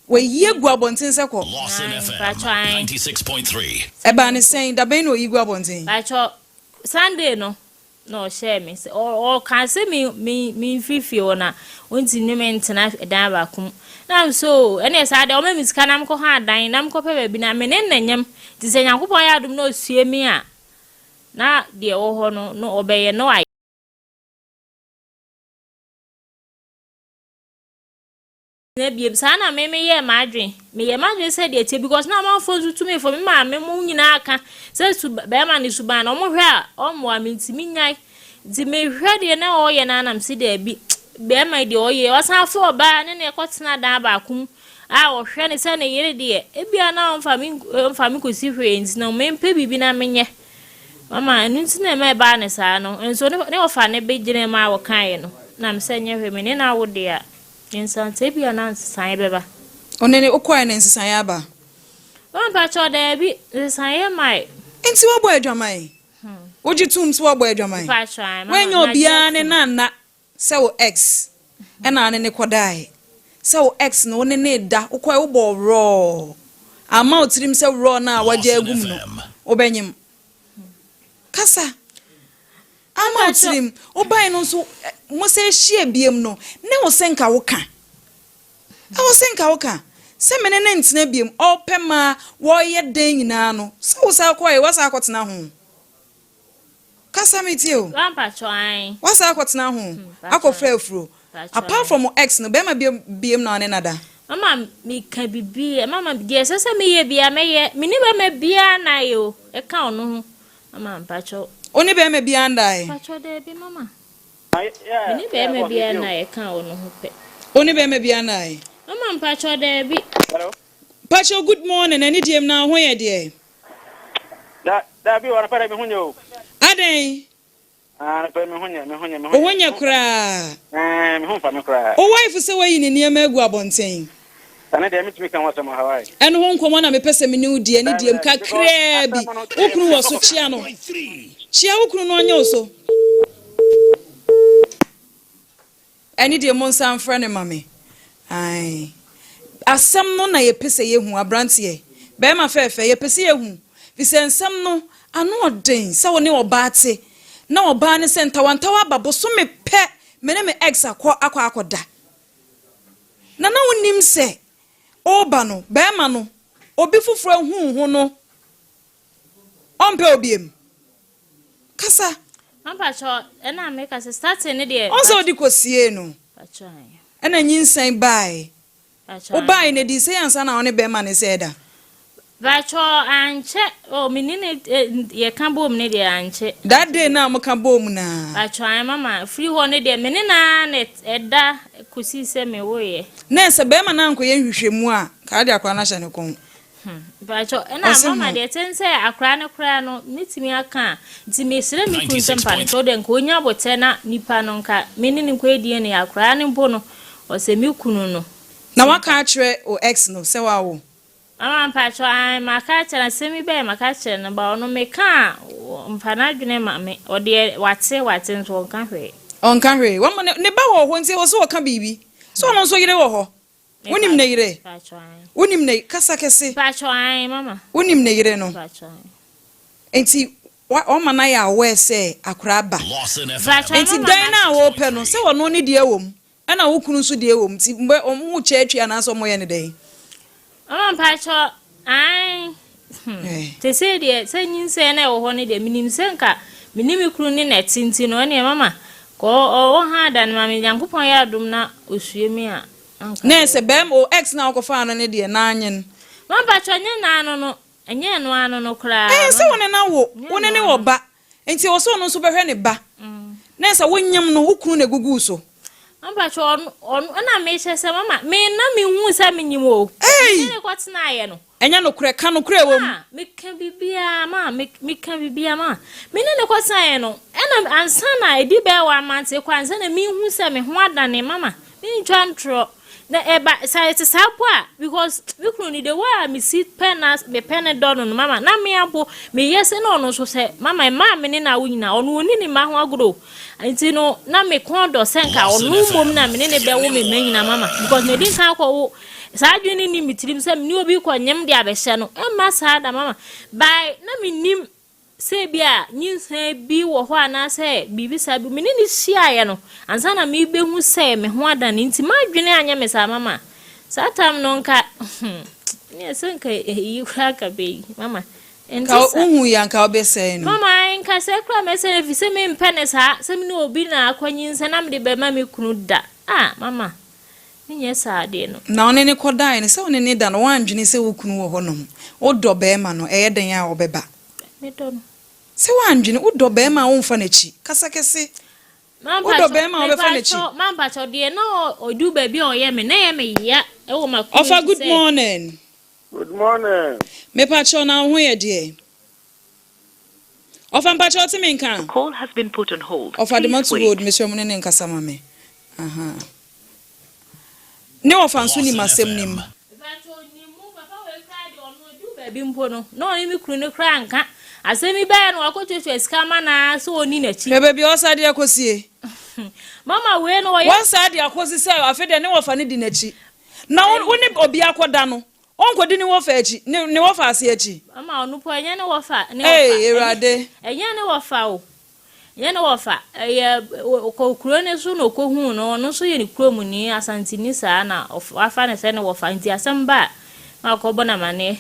Wayi agu abɔnten sɛ kɔ. Lawson Ae, FM mpakyɛw ae. 96.3. Ɛbaa ne sɛn? Da bɛn na oyi gu abɔnten? Mpakyɛw, Sunday no na ɔhyɛɛ me sɛ, ɔ, ɔkaa sɛ me, me, memfiri fie hɔ na ɔntumi ne me ntena dan baako mu. Na me sɛ, oo, ɛneɛ saa deɛ ɔma me sika na mekɔhɔ adan na mekɔpɛ baabi na me ne no nyam. Nti sɛ Nyankopɔn yɛ adom na ɔsue me a, na deɛ ɛwɔ hɔ no, no ɔbɛyɛ na wayɛ. Na biom, saa na me meyɛɛ m'adwen. Meyɛɛ m'adwen sɛ deɛ ɛteɛ because na amanfoɔ nso tumi fo, me maame mo nyinaa ka sɛ su bɛrima no suban no, wɔn hwɛ a ɔmmoa me nti menyae. Nti mehwɛ deɛ na ɔyɛ no ara na mese daabi, bɛrima yi deɛ ɔyɛ, ɔsan fa ɔbaa ne no ɛkɔtena dan baako mu a ɔhwɛ no sɛ ne yere deɛ, ebia na ɔmfa me ɔmfa me kɔsi hwee nti no mempɛ biribi na menyɛ. Mama ɛno nti na ɛma ɛbaa no saa no, nso ne ɔfa ne bɛgyina mu a wɔkaeɛ no, na mesɛ nyɛ hwee, me ne no awo deɛ a. Nsa ebia na nsesaeɛ bɛba. Ɔne ne wokɔɛ no nsesaeɛ aba? Mama mpakyɛw daabi, nsesaeɛ mmae. Nti woabɔ adwaman? Wogye tom sɛ woabɔ adwaman? Mpakyɛw ae mama, Woannya magye obiara ne atom. no anna sɛ wo ex ɛna ane no kɔdaeɛ? Sɛ wo ex no wo ne no reda, wokɔɛ wobɔɔ worɔɔ, amma wo tirim sɛ worɔɔ no a woagya Lawson agu mu no FM. wobɛnyem? Kasa. Ama wo tirim. Wobae no nso, mosan hyia biom no, ne wo sɛ nka woka. Ɛwɔ sɛ nka woka. Sɛ me ne no ntena biom, ɔrepɛ ma wɔreyɛ dɛn nyinaa no, sɛ wo san kɔe, woasan akɔtena ho. Kasa metie o. Woasan akɔtena ho, akɔfra afuro. Apart from wo ex no, bɛrima biom na wo ne no ada? Mama meka biribi, mama deɛ ɛsɛ sɛ meyɛ biara mɛyɛ. Me ne bɛrima biara nnaeɛ o, ɛka ɔno ho. Mama mpakyɛw. Wo ne bɛrima biara ndae? Mpakyɛw daabi mama. Me ne bɛrima biara nnae ɛka ɔno ho pɛ. Wo ne bɛrima biara ndae? Mama mpakyɛw daabi. Mpakyɛw good morning ɛne deɛm na wo ho yɛ deɛ? Da daabi o anɔpa deɛ me ho nyɛ o. Adɛn? Ah, anɔpa me ho nyɛ, me ho nyɛ, me ho Wo ho nyɛ koraa. Ɛɛ, me ho mfa me koraa. Wo wife sɛ wayi ne nneɛma agu abɔnten. Ɛno deɛ mentumi ka ho asɛm wɔ ha wai. Ɛno ho nkɔmmɔ na mepɛ sɛ me ne wo di ɛne deɛm kakraa bi. Wo kunu wɔ so, kyea no. Kyea wo kunu na ɔnyɛ wo so. Ɛne deɛ monsan mfrɛ no ma me. Ae. Asɛm no na yɛpɛ sɛ yɛhu, abranteɛ. Barima fɛɛfɛ, yɛpɛ sɛ yɛhu. Firi sɛ nsɛm no, ano ɔden sɛ wo ne ɔbaa te, na ɔbaa no sɛ ntawantawa aba bosome pɛ, me ne me ex akɔ akɔ akɔda. Na na wonim sɛ ɔreba no, barima no, obi foforɔ ahu wo ho no, ɔmpɛ wo biom. Kasa. Mpakyɛw ɛna meka sɛ starting ne deɛ. Ɔn sɛ wode kɔ siee no. Ɛna nyinsɛn baae. Wo baae no ɛdii sɛn ansa na wo ne bɛɛma no sɛɛ da? Mpakyɛw ankyɛ oh me ne no yɛ ka boom ne deɛ ankyɛ. That day no a mo ka boom no aa. Mpakyɛw ae mama firi hɔ no deɛ me ne no aa na ɛda kosii sɛ me woeɛ. Nɛ sɛ bɛɛma no ankɔyɛ nhwehwɛmu a nka wode akwadaa no ahyɛ ne kɔn. Hmm mpakyɛw ɛna Ɔse mama ho. deɛ ɛte ne sɛ akora no koraa no mɛtumi aka a nti mesrɛ me kunu sɛ mpa no kyɛw deɛ nka ɔnya abotɛ na nipa no nka me ne no nkɔyɛ DNA akora no mpo no ɔsɛ me kunu no Na nti waka nka. akyerɛ wo ex no sɛ wawo? Mama mpakyɛw ae maka akyerɛ no asɛm yi bɛyɛ maka akyerɛ no but ɔno meka a ɔmfa n'adwene ma me ɔdeɛ wate wate nso ɔnka hwee. Ɔnka hwee wama ne ba wɔ hɔ nti ɛwɔ sɛ ɔka biribi sɛ ɔno nso yere wɔ hɔ. Wonim ne yere? Wonim ne kasa kɛse? Wonim ne yere no? Nti wama no ayɛ aware sɛ akwadaa ba. Nti dan no a wɔpɛ no, sɛ ɔno ne deɛ wɔ mu, ɛna wo kunu nso deɛ wɔ mu. Nti wɔn kyɛ atwi anaasɛ wɔyɛ no dɛn? Mama mpakyɛ, ae. Hmm. Sesei deɛ sɛ nyinsɛn na ɛwɔ hɔ no deɛ menim sɛ nka me ne me kunu ne na ɛte nti no ɛneɛ mama kɔ ɔwɔ ha da no ma me Nyankopɔn yɛ adom na ɔsue me a anka Na sɛ bɛrima o ex na wokɔfaa no no deɛ na anyen. Mama mpakyɛ ɛnyɛ naa no no ɛnyɛ ɛno ano no koraa Ɛɛ sɛ wo mama ne no awo ɛnyɛ wo ne ɛno ne ano wɔ no. ba nti ɛwɔ sɛ ɔno nso bɛhwɛ ne ba na sɛ wonyem no wo kunu na ɛguguu so. Mama mpakyɛ ɔno ɔno ɛna mehyɛ sɛ mama me na mehu sɛ menyim o me Ei! ne no kɔtenaeɛ no. Ɛnyɛ nokorɛ, ka nokorɛ ɛwɔ mu. Ma meka biribiara, ma meka biribiara, ma me ne no kɔtenaeɛ no, ɛna ansa na ɛdi bɛyɛ one month kɔ ansa na mehu sɛ me ho adane, mama mentwa ntorɔ. Na ɛba sɛ ɛte saa mpo a, because me kunu no the way a mesi pɛ na mepɛ ne dɔ no no, mama na me mpo meyɛ sɛ na ɔno nso sɛ mama mmaa me ne no awo nyinaa ɔno ɔnni ne mma ho agorɔ o. Nti no na me kɔn dɔ sɛ nka Lawson ɔno mmom FM, na me ne no bɛwo me mma nyinaa mama because madi nkan akɔwo Saa adwene no nni me tirim sɛ me ne obi rekɔnyem de abɛhyɛ no. Ɛmma saa da, mama. By na mennim sɛ ebi a nyinsɛn bi wɔ hɔ anaasɛ biribi saa bi. Me ne no hyiaeɛ no, ansa na merebɛhu sɛ me ho adane nti, m'adwene anyɛ me saa, mama. Saa tam no nka, hmm, ɛneɛ sɛ nka eyi koraa nka bɛyi, mama. Ɛnte Nka saa. wohu yi a nka wobɛsɛe no. Mama, nka sɛ koraa mɛsɛe no ɛfiri sɛ mempɛ no saa, sɛ me ne obi na akɔnyinsɛn na mede bɛma me kunu da. Ah, mama. Menyɛ saa adeɛ no. Na wo ne no kɔdaeɛ no, sɛ wo ne no da no, woandwene sɛ wo kunu wɔ hɔnom? Wodɔ barima no, ɛyɛ dɛn a ɔbɛba? Medɔ no. Sɛ woandwene, wodɔ barima a womfa n'akyi. Kasa kɛse. Wodɔ barima a wobɛfa n'akyi. Mampakyɛw, deɛ na ɔdu baabi a ɔyɛ me, na ɛyɛ me ya wɔ m'akoma mu sɛ. Ɔfa good morning. Good morning. Mepakyɛw na wo ho yɛ deɛ? Ɔfa mpakyɛw wote me nka? The call has been put on hold. Ɔfa de Please mato wait. hold mesrɛ mo ne ne nkasa ma me. Aha. Ne ɔfa nso nim Lawson asɛm nim. FM. Mepakyɛw nim mu papa wei koraa deɛ ɔno ɛduru baabi mpo no na ɔne me kunu no koraa nka asɛm yi bɛyɛ no wakɔtuatua sika ama no ara sɛ ɔnni n'akyi. Hwɛ baabi a ɔsa de akɔsie. Mama wei no ɔyɛ. Wɔsa de akɔsi sɛ afei deɛ ne wɔfa no di n'akyi. Na wo wo ne obi akɔda no, ɔnkɔdi ne wɔfa akyi, ne ne wɔfa ase akyi. Mama ɔno po ɛnyɛ ne wɔfa ne wɔfa. Ei Awurade. Ɛnyɛ ne wɔfa o. Ɛnyɛ ne wɔfa. Ɛyɛ ɔkɔ kuro no so na ɔkɔhuu no, ɔno nso yɛ ne kuromni, Asanteni saa na wafa no sɛ ne wɔfa nti asɛm ba a na wakɔbɔ no amaneɛ.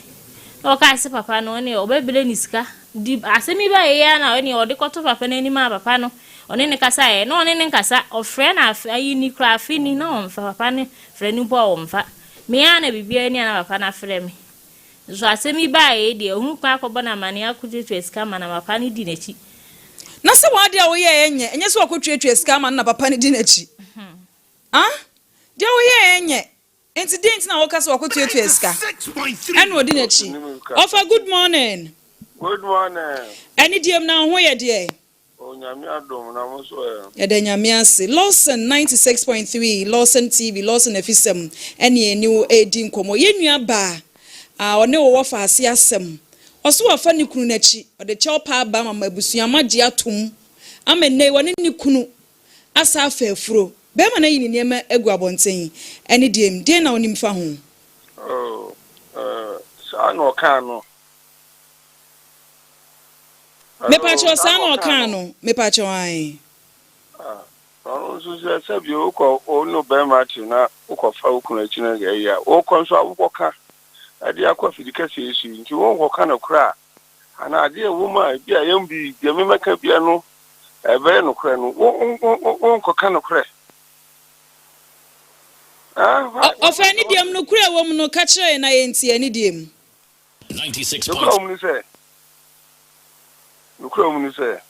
Na ɔkaa sɛ papa no ɛneɛ ɔbɛbrɛ ne sika. Nti asɛm yi baeɛ yi ara na ɛneɛ ɔde kɔto papa no anim a papa no ɔne no kasaeɛ. Na ɔne no nkasa, ɔfrɛ no afe ayi ni koraa afe ni na ɔmfa, papa no frɛ no mpo a ɔmfa. Me ara na biribiara ni a na papa no afrɛ me. Nso asɛm yi baeɛ yi deɛ, ɔhunu kwan akɔbɔ no amaneɛ akɔtuatua sika ama no ama papa no di n'akyi. Na sɛ w'adeɛ a woyɛeɛ nyɛ, ɛnyɛ sɛ wakɔtuatua sika ama no na papa no di n'akyi. Ah? Deɛ woyɛeɛ nyɛ, enti deɛn nti na woka sɛ wakɔtuatua sika ɛna ɔdi n'akyi? Ɔfa good morning. Good morning. Anidiem na wo ho yɛ deɛ? Oh Nyame adom na mo nso ɛ? Yɛda Nyame ase. Lawson 96.3, Lawson TV, Lawson Afisɛm ɛne yɛne wo redi nkɔmmɔ. Yɛn nua baa a ɔne wo wɔ faase asɛm. Ɔse wafa ne kunu no akyi, ɔde kyɛw pa aba ama abusua moagye atom ama nnɛ yi ɔne ne kunu asa afa afuro. Bɛrima no ayi ne nneɛma agu abɔnten ɛne deɛm. Deɛn na wonim fa ho? Oh eh, saa na ɔkaa no. Mepakyɛw saa na ɔkaa no mepakyɛw ae. Ah ɔno nso sɛ sɛbi wokɔ wo ne bɛrima te na wokɔfa wo kunu akyi no ɛyɛ a wokɔ nso a wokɔka ɛde akɔ afidi kɛseɛ yi so yi nti wonkɔka nokorɛ a anaa adeɛ ɛwɔ mu a ebi a yɛn bi deɛ memɛka bia no ɛbɛyɛ nokorɛ no wonkɔka nokorɛ. Ɔfa anidie mu nokorɛ ɛwɔ mu no ka kyerɛ yɛn na yɛntie anidie mu. Nokorɛ wɔ mu ne sɛ, nokorɛ wɔ mu ne sɛ,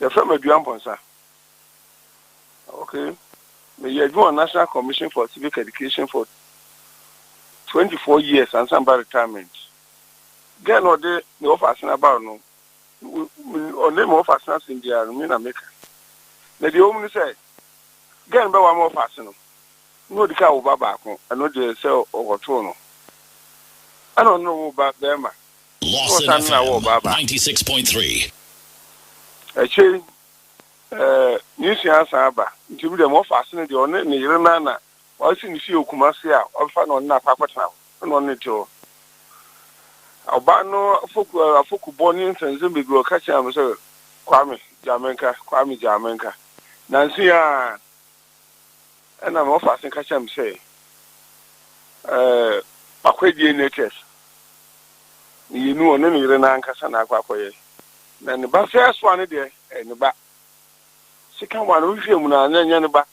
yɛfrɛ me Adua Mpɔnsa. Okay, meyɛ adwuma wɔ National Commission for Civic Education for 24 years ansa mba retirement. Girl no ɔde ne wɔfa asena ba no, ɔne me wɔfa asena asɛm biara no, me na meka. Na deɛ ɛwɔ mu ne sɛ, girl no bɛwa me wɔfa ase no, Na ɔdi kan wo ba baako, ɛno deɛ sɛ ɔkɔtoo no, ɛna ɔne no woo ba barima, na Lawson ɔsan ne no awo FM ɔbaa baako. 96.3. Akyire yi, ɛɛ, nyinsɛn asan aba, nti me deɛ ma ɔfa ase no deɛ, ɔne ne yere no ara na wasi ne fie wɔ Kumasi a ɔbɛfa na ɔne no akɔ akɔtena hɔ, ɛna ɔne no te hɔ. Ɔbaa no afoku, afokubɔ ne nsɛnsɛm bebree ɔka kyerɛɛ me sɛ, Kwame, gyaa me nka, Kwame, gyaa me nka. Nansa yi ara, Ɛna me wɔfaase ka kyerɛɛ me sɛ, ɛɛ, wakɔyɛ DNA test. Mmienu, ɔne ne yere no ankasa na akɔ akɔyɛ. Na ne ba first one no deɛ, ɛyɛ ne ba. Second one no, wohwehwɛ mu no a, na ɛnyɛ ne ba.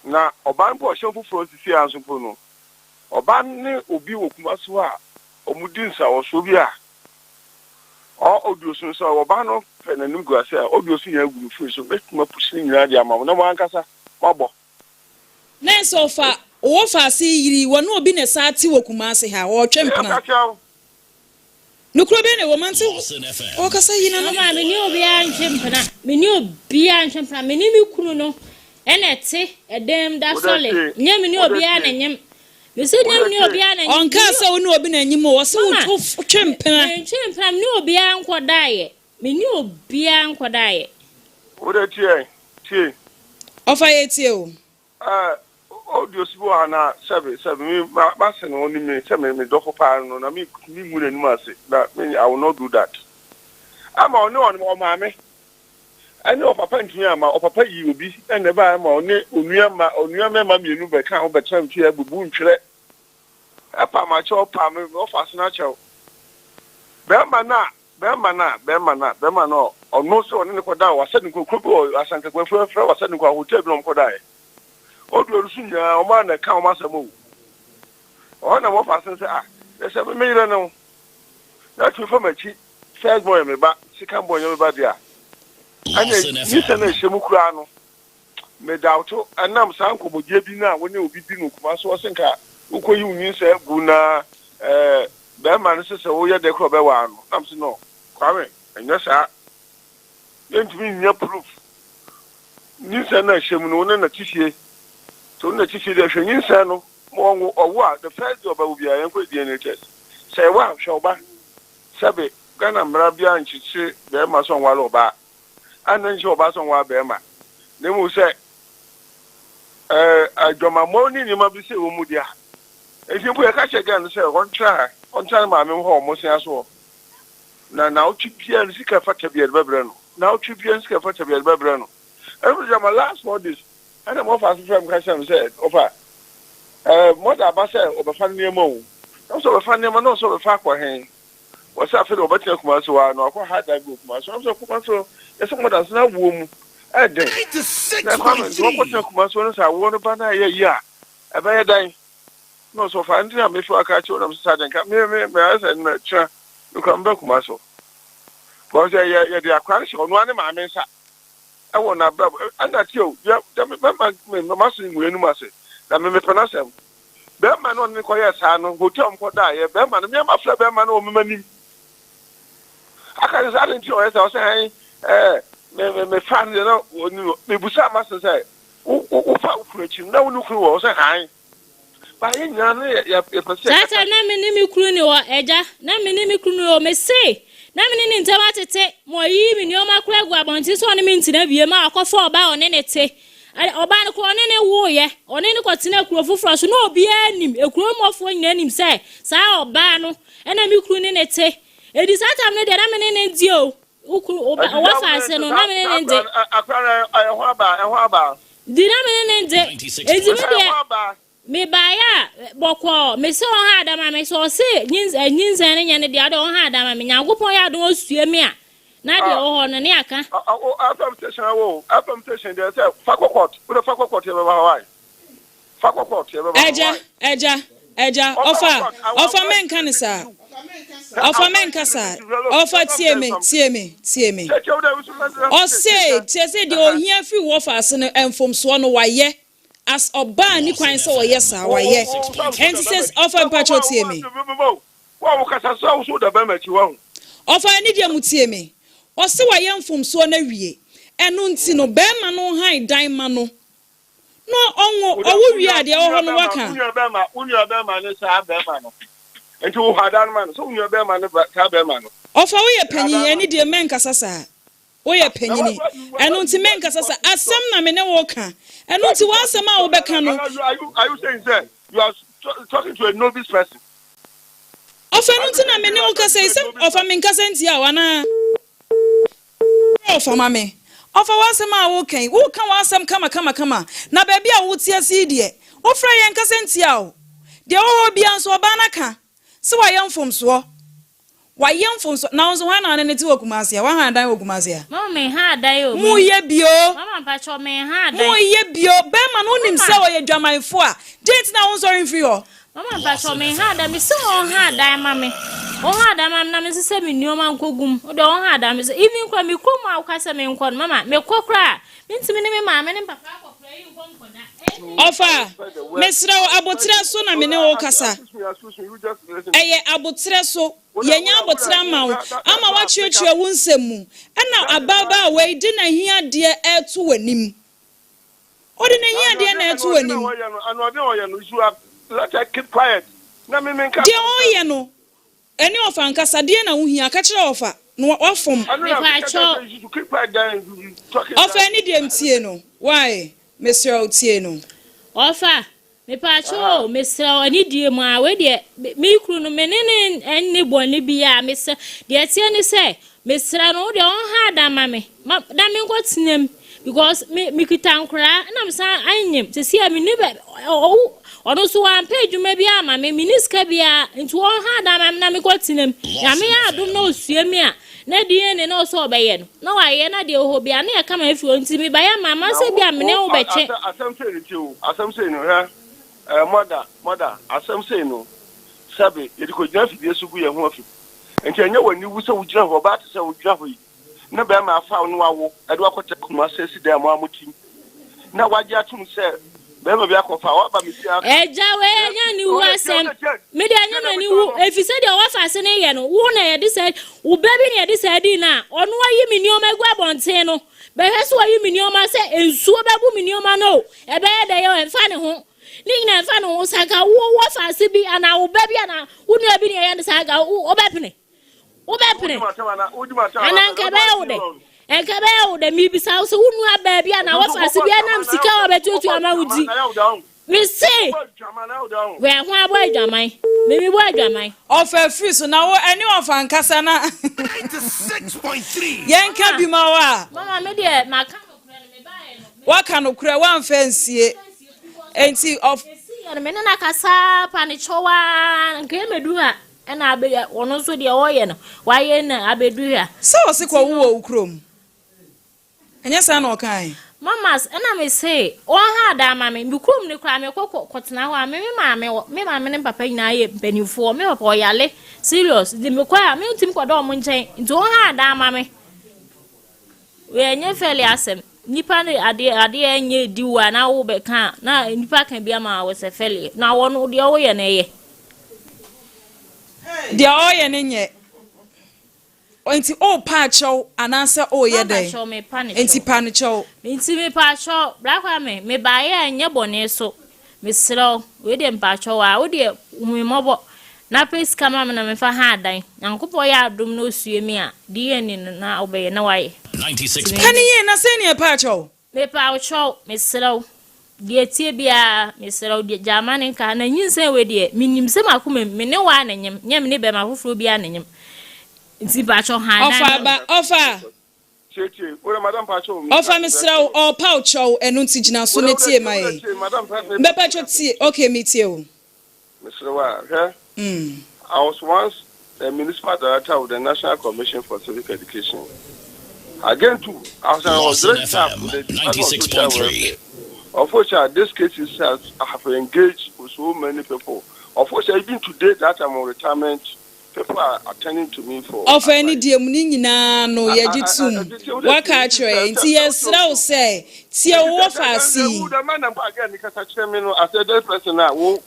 Na ɔbaa no mpo a ɔhyɛ foforɔ sisi ara nso mpo no, ɔbaa no ne obi wɔ Kumasi hɔ a wɔdi nsawɔsoɔ bi a Ɔ audio so no sɛ ɔbaa no pɛ n'anim gu ase a audio so nyinaa gu me phone so mɛtumi apusi ne nyinaa de ama mo na mo ankasa moabɔ. Nurse ɔfa ɔwɔ faase yi yiri wɔne obi na ɛsaa te wɔ Kumasi ha ɔɔtwe mpena. Nokorɛ bɛn na ɛwɔ mu ante ɔɔkasa yi nano. Mama me ne obiara ntwe mpena me ne obiara ntwe mpena me ne me kunu no ɛna ɛte ɛdan mu da sɔle nyɛ me ne obiara na nyem Mese nyɛ me ne obiara na nyim. Ɔnkaa sɛ wo ne obi na nyim o, ɔse wo twe mpena. Mentwe mpena, me ne obiara nkɔdaeɛ. Me ne obiara nkɔdaeɛ. Wo de tie, tie. Ɔfa yɛ tie o. Eh, audio si bi wɔ ha na sɛbe, sɛbe, me, ma, m'ase no, ɔnim me sɛ me, me dɔfo paa no, na me, me ngu n'anim ase, na me, I will not do that. Ama ɔne ɔne ɔmaame. Ɛne ɔpapa ntumi amma. Ɔpapa yii obi na ɛbaeɛ ma ɔne onua mma, onua mmarima mmienu bɛkaa ho bɛtenaa me fie abubu ntwerɛ. Ɛpam akyɛw, pam me, ɔfa ase no akyɛw. Bɛrima no a, bɛrima no a, bɛrima no a, bɛrima no a, ɔno sɛ ɔne no kɔdaa wɔ Asɛdenkwa, kuro bi wɔ Asankakuafo, yɛfrɛ wɔ Asɛdenkwa, hotel bi na wɔkɔdaeɛ. Audio no so nyinaa wɔn a na ɛka wɔn asɛm o. Ɔhɔ na wɔfa asen sɛ ah, na sɛ me yere no na tumi fa m'akyi first born yɛ me ba, second born yɛ me ba deɛ a, ɛna nyinsɛn no a ɛhyɛ mu koraa no me doubt ɛnam saa nkɔmmɔdie bi no a wo ne obi di no Kumasi ɔse nka wokɔyi wo nyinsɛn agu na ɛɛ bɛrima no sɛ sɛ woyɛ dɛ koraa ɔbɛwaa no na mese no Kwame ɛnyɛ saa yɛntumi nnya proof nyinsɛn no a ɛhyɛ mu no wo ne na te fie nti wo ne na te fie deɛ hwɛ nyinsɛn no ma ɔnwo ɔwo a the first day ɔbɛwo biara yɛnkɔ DNA test sɛ ɛwɔ a hwɛ ɔba sɛbe Ghana mmara biara nkyekyere bɛrima sɛ ɔnware ɔbaa a na nkyɛ ɔbaa sɛ ɔnware bɛrima na mmom sɛ ɛɛ adwamammɔ ne nneɛma bi sɛ wɔ mu deɛ a nti mpo yɛka kyerɛ Ghana sɛ ɔntra ha ɔntra ne maame hɔ ɔmo sea so hɔ na naawɔtwe biara no sika fata bi yɛde bɛbrɛ no naawɔtwe biara no sika fata bi yɛde bɛbrɛ no ɛno sɛ ma last 4 days ɛna mo ɔfa so frɛ m ka kyerɛ m sɛ ɔfa mɔda aba sɛ ɔbɛfa nneɛma o na sɛ ɔbɛfa nneɛma na ɔsɛ ɔbɛfa akɔ hɛn wɔsɛ afei de ɔbɛtena Kumase hɔ a na ɔkɔ ha dan bi wɔ Kumase hɔ sɛ Kumase hɔ yɛsɛ mɔda so na awoɔ mu ɛden na Kwame nti wɔkɔtena Kumase hɔ no sɛ awoɔ no ba na ɛyɛ yi a ɛbɛyɛ dan na ɔsɛ ɔfa nti na mefi aka kyerɛ nam sɛ saa den ka me me me ayɛ sɛ no kyerɛ mekura mbɛ Kumase hɔ because yɛ yɛde akora no hyɛ ɔno ara ne maame nsa ɛwɔ n'abrabɔ ɛna tie o yɛ dɛm mɛma mɛ ma so ngu enum ase na mɛ mepɛ n'asɛm bɛrima no ɔne ne kɔyɛ saa no hotel mu kɔda yɛ bɛrima no mmeɛma frɛ bɛrima no wɔ mɛma nim aka ne sɛ adi nti ɔyɛ sɛ ɔsɛ hɛn ɛɛ mɛ mɛ mɛ fa no deɛ na ɔni no mebusa ama sɛ sɛ wo wo wofa wo kunu akyi no na wo ne kunu wɔ ɔsɛ hɛn ba yɛ nyinaa no yɛ yɛ yɛpɛ sɛ Saa time na me ne me kunu ni hɔ agya, na me ne me kunu ni hɔ. Me se na me ne ne ntam atete ma ɔyi me nneɛma kora gu abɔnten sɛ ɔne me ntena bie ma akɔfa ɔbaa a ɔne ne te. Ɔbaa no kora ɔne ne woyɛ, ɔne ne kɔtena kuro foforɔ so na obiara nim, ekuro mmɔfoɔ nyinaa nim sɛ saa ɔbaa no ɛna me kunu ne ne te. Edi saa time no deɛ na me ne ne di o. Wo kunu ɔba ɔwɔ faase no na me ne ne de. Akora no ɛho aba ɛho aba. Di na me ne ne de. Edi mi ɛho deɛ aba. Mebaeɛ a bɔkɔɔ mese ɔha adama me sɛ ɔse nyinsɛn no nyɛ ne deɛ ɔde ɔha adama me. Nyankopɔn yɛ adom osue me a na deɛ ɛwɔ hɔ no ne aka. FM station wo FM station deɛ sɛ fa kɔ court wode fa kɔ court yɛ bɛba Hawaii fa kɔ court yɛ bɛba. Ɛgya ɛgya ɛgya ɔfa ɔfa mɛnka ne saa ɔfa mɛnka saa ɔfa tie me tie me tie me ɔse tie sɛ deɛ ohia firi wɔ fa ase no mfomsoɔ no wayɛ as ɔbaa ni kwan sɛ ɔyɛ saa wayɛ ɛnti sɛ ɔfa mpakyɛw tie me. Wo a wokasa so a wo so da bɛrima akyi wahu. Ɔfa ani deɛ mu tie me ɔse wayɛ mfomsoɔ no awie ɛno nti no bɛrima no han dan ma no na ɔnwo ɔwo wie a deɛ ɛwɔ hɔ no waka. Wo nua bɛrima wo nua bɛrima ne saa bɛrima no nti wo ha dan ma no sɛ wo nua bɛrima ne saa bɛrima no. Ɔfa woyɛ panyin ani deɛ mɛnkasa saa woyɛ panyini ɛno nti mɛnkasa saa asɛm na me ne wo ka ɛno nti w'asɛm a wobɛka no. Are you saying say you are talking to a novice person? Ɔfa no nti na me ne wo kasa yi sɛ ɔfa me nkasa ntia wo anaa ɔfa ma me ɔfa w'asɛm a woka yi woka w'asɛm kama kama kama na baabi a wote ase yi deɛ wofrɛ yɛn nkasa ntia wo deɛ wɔwɔ hɔ biara nso ɔbaa no ka sɛ wayɛ mfomsoɔ wayɛ mfomsoɔ na wo nso hwan na ɔne ne te wɔ Kumase a wahan dan wɔ Kumase a. Mama me ha adan o. Moyɛ bio. Mama mpakyɛw me ha adan. Moyɛ bio bɛrima no wonim sɛ ɔyɛ dwamanfo a deɛ nti na wo nsɔre mfiri hɔ. Mama mpakyɛw me ha adan me sɛ ɔha adan ma me ɔha adan ma me na me sɛ me nneɛma nkɔ gum wode ɔha adan me sɛ even kora me kurom a woka sɛ me nkɔ no mama mekɔ koraa mentumi ne me maame ne papa akɔkora yi nkɔ nkɔda. Ɔfa mesrɛ wo abotrɛ so na me ne wo kasa ɛyɛ abotrɛ so yɛnya abotrɛ ama wo ama woakyerɛkyerɛ wo nsɛm mu ɛna ababaawa yi de n'ahiadeɛ ɛto w'anim ɔde n'ahiadeɛ na ɛto w'anim. Anoɔden ɔyɛ no you have let her keep quiet na me menka. Deɛ ɔyɛ no ɛne ɔfa nkasa deɛ na wohia ka kyerɛ ɔfa na wafom. Ɔfa ani deɛ mtie no why mesrɛ wo tie no. Ɔfa mepaakyɛw o mesrɛ wo ani die mu a wei deɛ me kunu no me ne ne ɛnni bɔne bi a mesrɛ deɛ ɛteɛ ne sɛ mesrɛ no wo deɛ ɔnha ada ma me ma na menkɔ tena mu. Because me mekita nkoraa na mesan anyem sisi a menni bɛ ɔwo ɔno nso wampɛ adwuma bi ama me menni sika biara nti ɔnha dan ma me na mekɔ tena mu. Nyame yɛ adom na ɔsua mi a na DNA na ɔsɛ ɔbɛyɛ no na wayɛ na deɛ ɔhɔ biara na yɛka ma afi hɔ nti mebayɛ ma ma Na sɛ wo bi a mene wo wo bɛtwe. asɛm sei no tie o asɛm sei no hwɛ ɛɛ mɔda mɔda asɛm sei no sɛbe yɛde kɔgyina afidie so gu yɛn ho afi nti ɛnyɛ w'ani wu sɛ wogyina hɔ ɔbaa te sɛ wogyina hɔ yi na bɛrima afa wo ne wawo ɛde wakɔtɛ Kumase asi dan mu a motim na wagye atom sɛ bɛrima bi akɔfa waba me fie aka Agya wei na ɛnyɛ aniwu wode tie asɛm wode tie me deɛ ɛnyɛ tie na m'ani mekyerɛ wu no ɛfiri sɛ deɛ ɔwɔ faase no yɛ no wo na yɛde saa wo ba bi na yɛde saa dii no a ɔno ayi me nneɛma agu abɔnten no bɛhwɛ sɛ ɔyi me nneɛma sɛ nsuo bɛbu me nneɛma no o ɛbɛyɛ dɛ yɛ ɛmfa ne ho ne nyinaa ɛmfa ne ho sɛ anka wo wɔ faase bi anaa wo ba bi anaa wo nua bi na ɛyɛ no saa anka wo wobɛpene wodi wobɛpene m'asɛm ana wodi m'asɛm anaa ana nka sɛ ɛbɛyɛ wo wobɔ dɛ nka ɛbɛyɛ wo dɛ mebisa wo sɛ wo nua baa bi anaa nso wɔfa ase wobɔ bi ɛnam adwaman na sika a yɛ wɔbɛtuatua wobɔ ama wo adwaman di na yɛ wo da ho mese wobɔ adwaman na yɛ wo da ho wɛ ho abɔ adwaman mimi bɔ adwaman. Ɔfa afiri so na wo ɛne ɔfa nkasa na yɛnka Mama bi ma wo a. Mama me deɛ maka nokorɛ no mebaeɛ no me Woaka nokorɛ woamfa nsie. Because Enti ɔf. esi yɛ no me ne no akasa pa ne kyɛw aa nka ɛmɛdu ha ɛna abɛ ɔno nso deɛ ɔyɛ no wayɛ na abɛdu ha Sɛ ɔse nti kɔwo no. wɔ wo kurom. Ɛnyɛ saa na ɔkae? Mamas ɛna me se wɔn ha da ama me me kurom ne koraa me kɔ kɔ kɔtena hɔ a me me maame wɔ me maame ne me papa nyinaa yɛ mpanimfoɔ me papa ɔyale serious nti me kɔ a me ntumi kɔda wɔn nkyɛn nti wɔn ha da ama me wei ɛnyɛ fɛli asɛm nipa ne adeɛ adeɛ ɛnyɛ di wo a na wo bɛka a na nipa ka bi ama wo sɛ fɛli na wɔn deɛ wɔyɛ no ɛyɛ. Deɛ ɔreyɛ no nyɛ. Enti worepa akyɛw anaasɛ woreyɛ Mapa dɛn? kyɛw mepa ne Enti kyɛw. pa no kyɛw. Nti mepa kyɛw Bra Kwame mebaeɛ a ɛnyɛ bɔne so mesrɛ wo wei deɛ mepa kyɛw a wo deɛ hu me mmɔbɔ na pɛ sika ma me na memfa ha adan Nyankopɔn yɛ adom na ɔsue me a DNA no na wobɛyɛ na wayɛ nti Ka me no yie na sɛn ne ɛpa akyɛw? Mepa wo kyɛw mesrɛ wo deɛ ɛteɛ biara mesrɛ wo deɛ gyaa ma ne nka na nyinsɛn wei deɛ menim sɛ makoma mu me ne wo a na nyem nyɛ me ne bɛrima foforɔ biara na nyem nti mepa kyɛw ha adan Ɔfa ma me. aba ɔfa. Tie tie wode madam pa kyɛw mi Ɔfa mesrɛ wo ɔrepa wo kyɛw ɛno nti gyina so wode na wode tie tie ma wode yɛn. tie madam pa Mbɛpa kyɛw tie okay metie wo. mesrɛ wo a hwɛ I was once a municipal director of the National Commission for Civic Education. Again, too, I was Lawson very tough FM with the Department of Social 96.3. Welfare. Of which these cases have engaged with so many people. Of which, even today that I'm on retirement, people are attending to me for Ɔfa ani advice. deɛ mu ne nyinaa no yɛgye tom waka akyerɛ yɛn nti yɛsrɛ wo sɛ tie wo wɔfa ase yi.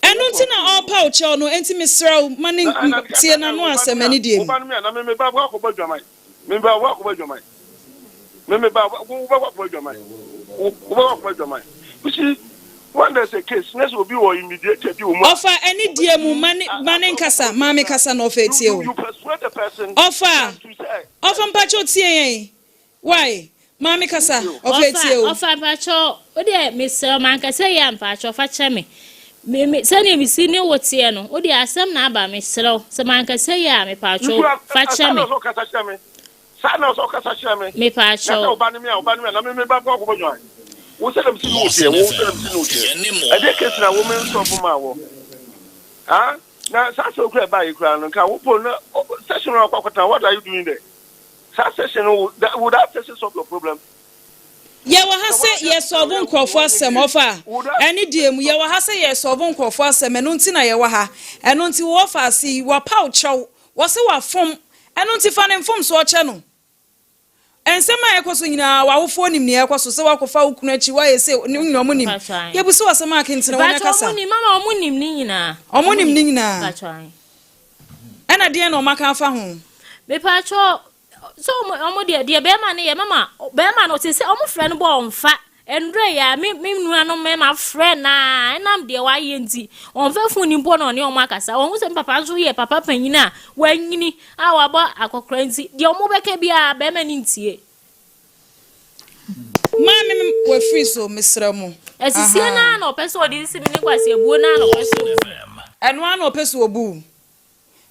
Ɛno nti na ɔrepa wo kyɛw no enti mesrɛ wo ma ne tie n'ano asɛm ani deɛ mu. Me ba wo akɔbɔ adwaman me me ba wo bɛkɔ akɔbɔ adwaman wo wobɛkɔ akɔbɔ adwaman you see when there's a case na sɛ obi wɔ immediate bi wɔ mu a Ɔfa ani deɛ mu ma ne ma ne nkasa maame kasa na ɔfa you etie you o. you persuade the person Ɔfa than to say ɔfa mpakyɛw tie yɛn why maame kasa ɔfa Ɔfa etie o. ɔfa mpakyɛw wo deɛ mesrɛ wo mankasa yie a mpakyɛw fa kyɛ me me me sɛnea mesi ne wo teɛ no wo deɛ asɛm na aba mesrɛ wo sɛ mankasa yie a you mepakyɛw should have fa kyɛ saa me na ɔsɛ ɔkasa kyerɛ me saa na ɔsɛ ɔkasa kyerɛ me na sɛ mepakyɛw ɔba ne me a ɔba ne me a na me me ba kɔ akɔbɔ adwaman wo sɛ dɛm si ne wo teɛ Lawson wo sɛ dɛm FM. si ne wo teɛ Yɛne mo ɛdeɛ case na wo me a. nsɔ ma wɔ ah na saa sɛ okura ɛbaa yi kura no nka wo po na session no akɔ akɔtena what are you doing there saa session no would that session solve your problem Yɛwɔ ha sɛ yɛsɔɔbo nkurɔfoɔ asɛm ɔfa ɛne deɛ mu yɛwɔ ha sɛ yɛsɔɔbo nkurɔfoɔ asɛm ɛno nti na yɛwɔ ha ɛno nti wɔfa ase yi wɔpa wo kyɛw wɔse wafom ɛno nti fa ne mfom so ɔkyɛ no nsɛm a ɛkɔ so nyinaa w'awofoɔ nim nea ɛkɔ so sɛ wakɔfa wo kunu akyi woayɛ sɛ ne nyina ɔmo nim Mpakyɛw. yɛbu sɛ wasɛm a kentene wo ne mpakyɛw kasa ɔmo nim mama ɔmo nim ne nyinaa ɔmo nim ne nyinaa mpakyɛw ae. Ɛna deɛ na ɔmaka afa ho? Mepakyɛw sɛ ɔmo deɛ deɛ bɛrima no yɛ mama bɛrima no te sɛ ɔmo frɛ no bɔ ɔmfa ndure yɛ a me me nuanom mmarima frɛ naa ɛnam deɛ wayɛ nti ɔmfa phone ni mpo na ɔne ɔmo akasa ɔho sɛ papa nso yɛ papa panyin a wanyini a wabɔ akɔkora nti deɛ ɔmo bɛka biara bɛrima no ntie. Maame wafiri so mesrɛ mo. Asisie Aha. naa na ɔpɛ sɛ ɔde si mi ne kwasi ebuo naa na ɔpɛ sɛ Lawson obu. FM. Ɛno ara na ɔpɛ sɛ obu.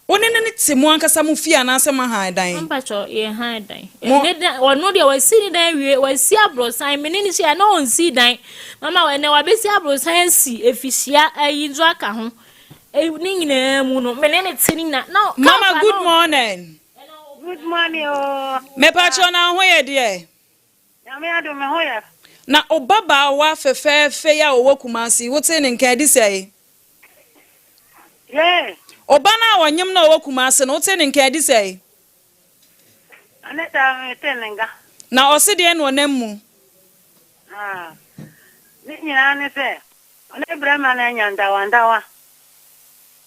Wo ne no te mo ankasa mo fie anaasɛ moahan dan? Mpakyɛw, yɛhan dan. Mo. Ne dan, ɔno deɛ wasi ne dan awie, wasi aborosan, me ne no hyia na ɔnsii dan. Mama ɛnɛ wabɛsi aborosan asi efihyia ayi nso aka ho. Ne nyinaa mu no, me ne no te ne nyinaa. Na Mama kaa fa good no. morning. Good morning oo. Mepakyɛw na wo ho yɛ deɛ? Nyame adom me ho yɛ. Na wo babaawa fɛfɛɛfɛ yi a ɔwɔ Kumasi yi, wotee ne nka adi sɛe? Yee. Wo ba no a ɔnyem no a ɔwɔ Kumasi no, wotee ne nka adi sɛe? Ɛne saa metee ne nka. Na ɔse deɛn na ɔnam mu? Ah, ne nyinaa ne sɛ, ɔne brɛma no anya ntawantawa.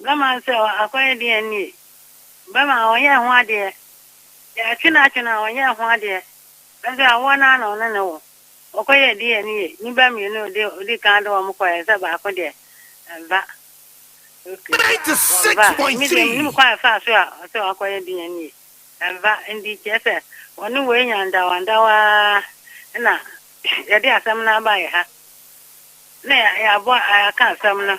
Bɛma no sɛ akɔyɛ DNA. Bɛma ɔnyɛɛ ho adeɛ. Yɛatwe no atwe no a ɔnyɛɛ ho adeɛ. Nanso awoɔ no ara na ɔne no wo. Ɔkɔyɛɛ DNA. Nnipa mmienu a ɔdi kan de wɔn kɔeɛ sɛ baako deɛ ɛmfa. Okay. Wɔmfa. Me deɛ menim kwan a ɛfaa so a ɔsɛ wakɔyɛ DNA. Ɛmfa. Nti kyerɛ sɛ ɔne wei nya ndawandawa ara na yɛde asɛm no aba yɛ ha. Na yɛabɔ aka asɛm no.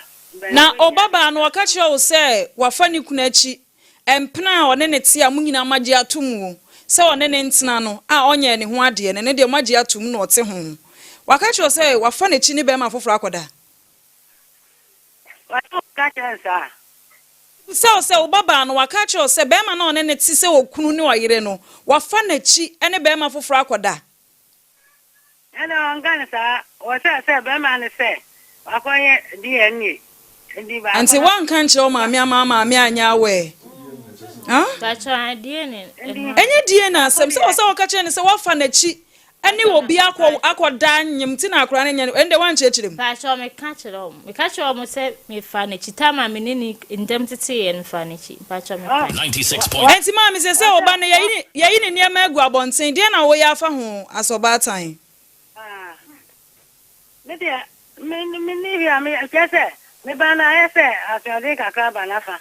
Na ɔbabaa no, ɔka kyerɛɛ wo sɛ wafa ne kunu akyi, mpena a ɔne no te a mo nyinaa moagye atom o, sɛ ɔne no ntena no a ɔnyɛɛ ne ho adeɛ no, ɛno deɛ moagye atom na ɔte ho. Waka kyerɛ wo sɛ wafa n'akyi ne barima foforɔ akɔda? Wate wo ka kyerɛ no saa? Mebisa wo sɛ, wo babaa no, waka akyerɛ wo sɛ barima no a ɔne no te sɛ okunu ne ɔyere no, wafa n'akyi ne barima foforɔ akɔda? Ɛnna ɔnka no saa. Wɔsɛɛ sɛ bɛrima no sɛ wakɔyɛ DNA nti baako Ante no. woanka nkyerɛ wo maame ama wo maame anyɛ aware? Huh? Pakyɛ ah DNA Nti ɛno. Ɛnyɛ DNA baako asɛm. Sɛ deɛ. wɔ sɛ wɔka kyerɛ no sɛ woafa n'akyi ne obi akɔ akɔda nyem nti na akwadaa no nyɛ no, ɛnde woankyerɛkyerɛ mu. Pakyɛ meka kyerɛ wɔn. Meka kyerɛ wɔn sɛ mefa n'akyi. Time a me ne no ntam teteeɛ no mefaa n'akyi. Pakyɛ meka. Ɛnti maame seesei wo ba no yɛyi yɛyi ne nneɛma agu abɔnten deɛn na woyɛ afa ho as ɔbaatan? Ah, me deɛ, me menni hwee a meyɛ, kyerɛ sɛ, me ba no ayɛ sɛ asoɔden kakra aba n'afa.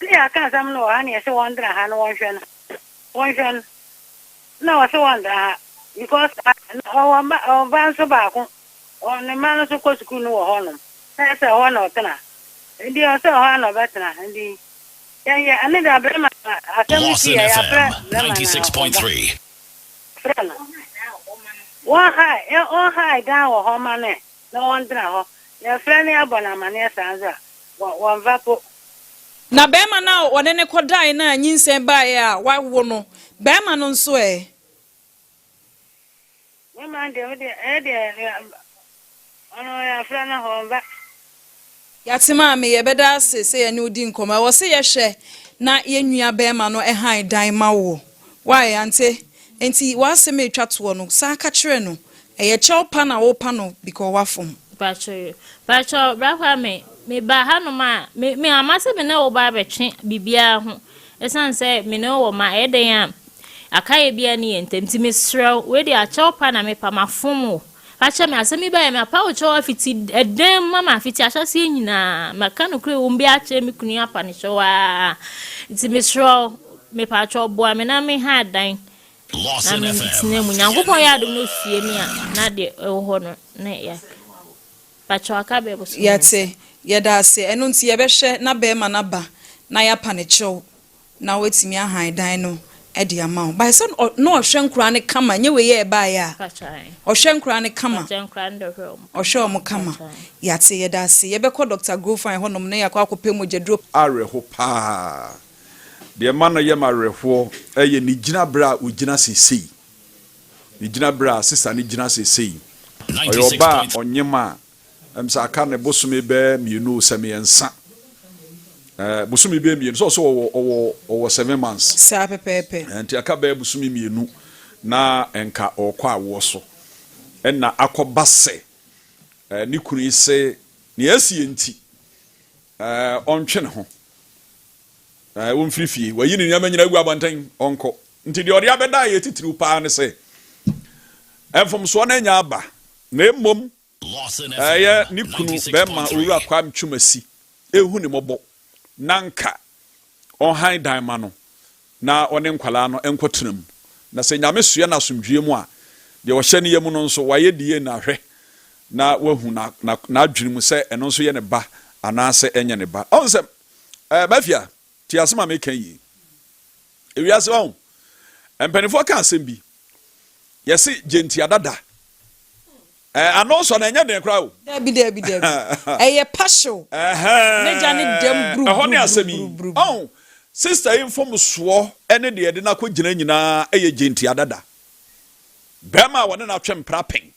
Ne yɛaka asɛm no wɔ ha na yɛse wɔndra ha na wɔnhwɛ no, wɔnhwɛ no. Na wɔse wɔndra ha because ɔwɔ mma, ɔwɔ ba nso baako, ɔ ne mma no nso kɔ sukuu no wɔ hɔnom. Na ɛyɛ sɛ ɛhɔ na ɔtena. Nti ɔsɛ ɛhɔ ara na ɔbɛtena. Nti yɛnyɛ, ɛne deɛ abrɛma asɛm no Lawson sii yɛ, yɛafrɛ FM brɛma na ɔba. 96.3. Frɛ no. Wɔnhae, wɔnhae dan wɔ hɔ mma no ɛ, na wɔntena hɔ. Yɛfrɛ no yɛbɔ no amanneɛ saa nso a, wɔ, wɔmfa po. Na barima no a ɔne no kɔdaeɛ no a nyinsɛn baeɛ a wawo no, barima no nso ɛ? Me man deɛ, me deɛ, ɛyɛ deɛ, ɔno yɛafrɛ no ɔmba. Yɛate maame, yɛbɛda ase sɛ yɛne wo di nkɔmmɔ. Ɛwɔ sɛ yɛhwɛ na yɛn nua barima no hann dan ma wo. Wai, ante? Enti w'asɛm a ɛtwa toɔ no, san ka kyerɛ no. Ɛyɛ kyɛw pa na worepa no because wafom. Mpakyɛw yo. Mpakyɛw bra Kwame, me ba hanom a, me me amma sɛ me ne wo ba abɛtwe biribiara ho. Ɛsiane sɛ me ne wo wɔ mma, ɛyɛ dɛn a akayɛ biara nni yɛn ntam. Nti mesrɛ wo, wei deɛ akyɛw pa na mepa, mafom wo. Fa kyɛ me, asɛm yi baeɛ, mapa wo kyɛw afiti ɛdan mu ama afiti ahyɛaseɛ nyinaa. Maka nokorɛ wɔ mu biara akyerɛ me kunu yi apa ne kyɛw ara. Nti mesrɛ wo, mepakyɛw boa me na me ha dan na Lawson me FM. tena mu. Nyankopɔn yɛ adom na osie me a, na deɛ ɛwɔ hɔ no na yɛaka. Pakyɛw aka bɛyɛ bosome mmiɛnsa. Yɛate, yɛda ase. Ɛno nti yɛbɛhwɛ na barima no aba na yɛapa no kyɛw na watumi ahan dan no de ama wo. By sɛ na ɔhwɛ nkoraa no kama, nyɛ wei a ɛbaeɛ a. Ɔhwɛ nkoraa no kama. Ɔhwɛ wɔn kama. Yɛate, yɛda ase. Yɛbɛkɔ Doctor Grofine hɔnom na yɛakɔ akɔpɛ mogyaduro. Awerɛho paa. Deɛ ɛma no yɛ me awerɛhoɔ yɛ ne gyinaberɛ a ɔgyina seesei. Ne gyinaberɛ a sista no gyina seesei. Ɔyɛ ɔbaa a ɔnyem a Ɛm sɛ aka ne bosome bɛɛ mienu o sɛ miɛnsa. Ɛɛ bosome bɛɛ mienu sɛ ɔsɛ ɔwɔ ɔwɔ ɔwɔ seven months. Saa pɛpɛɛpɛ. Ɛɛ nti aka bɛɛ bosome mienu na nka ɔɔkɔ awoɔ so. Ɛna akɔ ba sɛ ɛɛ ne kunu yi se nea asie nti ɛɛ ɔntwe ne ho. Ɛɛ ɔmfiri fie. Wayi ne nneɛma nyinaa agu abɔnten ɔnkɔ. Nti deɛ ɔde abɛda yɛ titiriw paa ne sɛ mfomsoɔ no anya aba na mmom Ɛyɛ ne kunu bɛrima Owura Kwame Twumasi rehu ne mmɔbɔ na nka ɔnhan dan ma no na ɔne nkwadaa no nkɔtena mu. Na sɛ Nyame soɛ no asomdwoeɛ mu a, deɛ ɔhyɛ ne yam no nso wayɛ DNA ahwɛ na wahu n'adwene mu sɛ ɛno nso yɛ ne ba anaasɛ ɛnyɛ ne ba. Ɔhu sɛ, ɛɛ, Mafia. Tie asɛm a meka yi. Ewiase wahu. Mpanimfoɔ ka asɛm bi. Yɛse gyentia dada. Ɛɛ ano sɔ no ɛnyɛ den koraa o. Dabi dabi dabi. Ɛyɛ pahyew. N'agya ne dɛm buru Ɛhɔ ne asɛm yi. buru. Ɔn, sista yi mfomsoɔ ne deɛ ɛde no akɔgyina nyinaa yɛ gyentia dada. Bɛrima a wɔne no atwe mpena pɛn.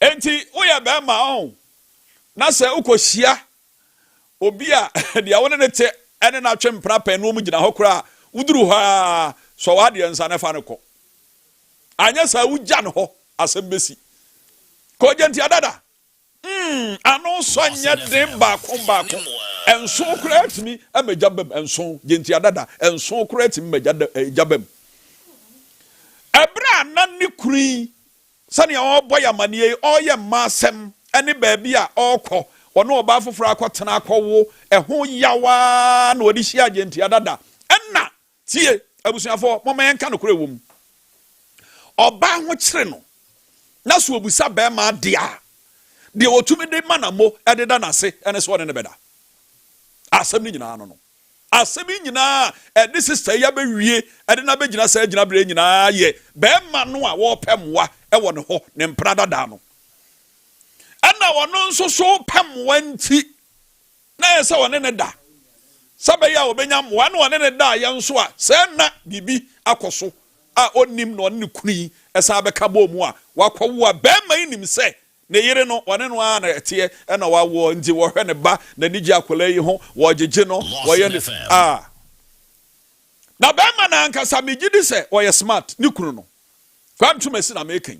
Enti woyɛ bɛrima ɔn, na sɛ wokɔhyia obi a deɛ wo ne no te ne no atwe mpena pɛn na wɔn gyina hɔ koraa a, woduru hɔ ara sɔ w'adeɛ nsa na fa no kɔ. Anyɛ saa wogya no hɔ, asɛm bɛsi. Kɔ Gyentia dada. Mm, ano sɔ nyɛ den baako baako. Nso koraa tumi ma gya bam. Nso, Gyentia dada, nso koraa tumi ma gya bam. Ɛberɛ a na ne kunu yi Sɛnea ɔrebɔ yɛn amanneɛ yi, ɔreyɛ mma asɛm ne baabi a ɔrekɔ, ɔne ɔbaa foforɔ akɔtena akɔwo, ɛho yaw ara na ɔde hyia Agyentia dada. Ɛnna, tie, abusuafoɔ, momma yɛnka nokorɛ wɔ mu. Ɔbaa ho kyere no, na sɛ ɔbisa barima adeɛ a, deɛ ɔtumi de ma no mo de da n'ase ne sɛ ɔne no bɛda. Asɛm no nyinaa no no. Asɛm yi nyinaa a ɛde sista yi abɛwie de no abɛgyina saa gyinaberɛ yi nyinaa yɛ barima no a wɔrepɛ mmoa wɔ ne hɔ, ne mpena dada no. Ɛna ɔno nso so repɛ mmoa nti, na ɛyɛ sɛ ɔne no da. Sɛ bɛyɛ a ɔbɛnya mmoa na ɔne no daeɛ nso a, sɛ na biribi akɔ so a ɔnnim na ɔne ne kunu yi san bɛka bɔɔ mu a, wakɔwo a, barima yi nim sɛ Ne yere no, ɔne no ara na ɛteɛ na wawoɔ nti wɔhwɛ ne ba, n'ani gye akwadaa yi ho, wɔgyegye no, wɔyɛ ne ah. Na bɛrima no ankasa megye di sɛ ɔyɛ smart, ne kunu no. Kwame Twumasi na meka yi.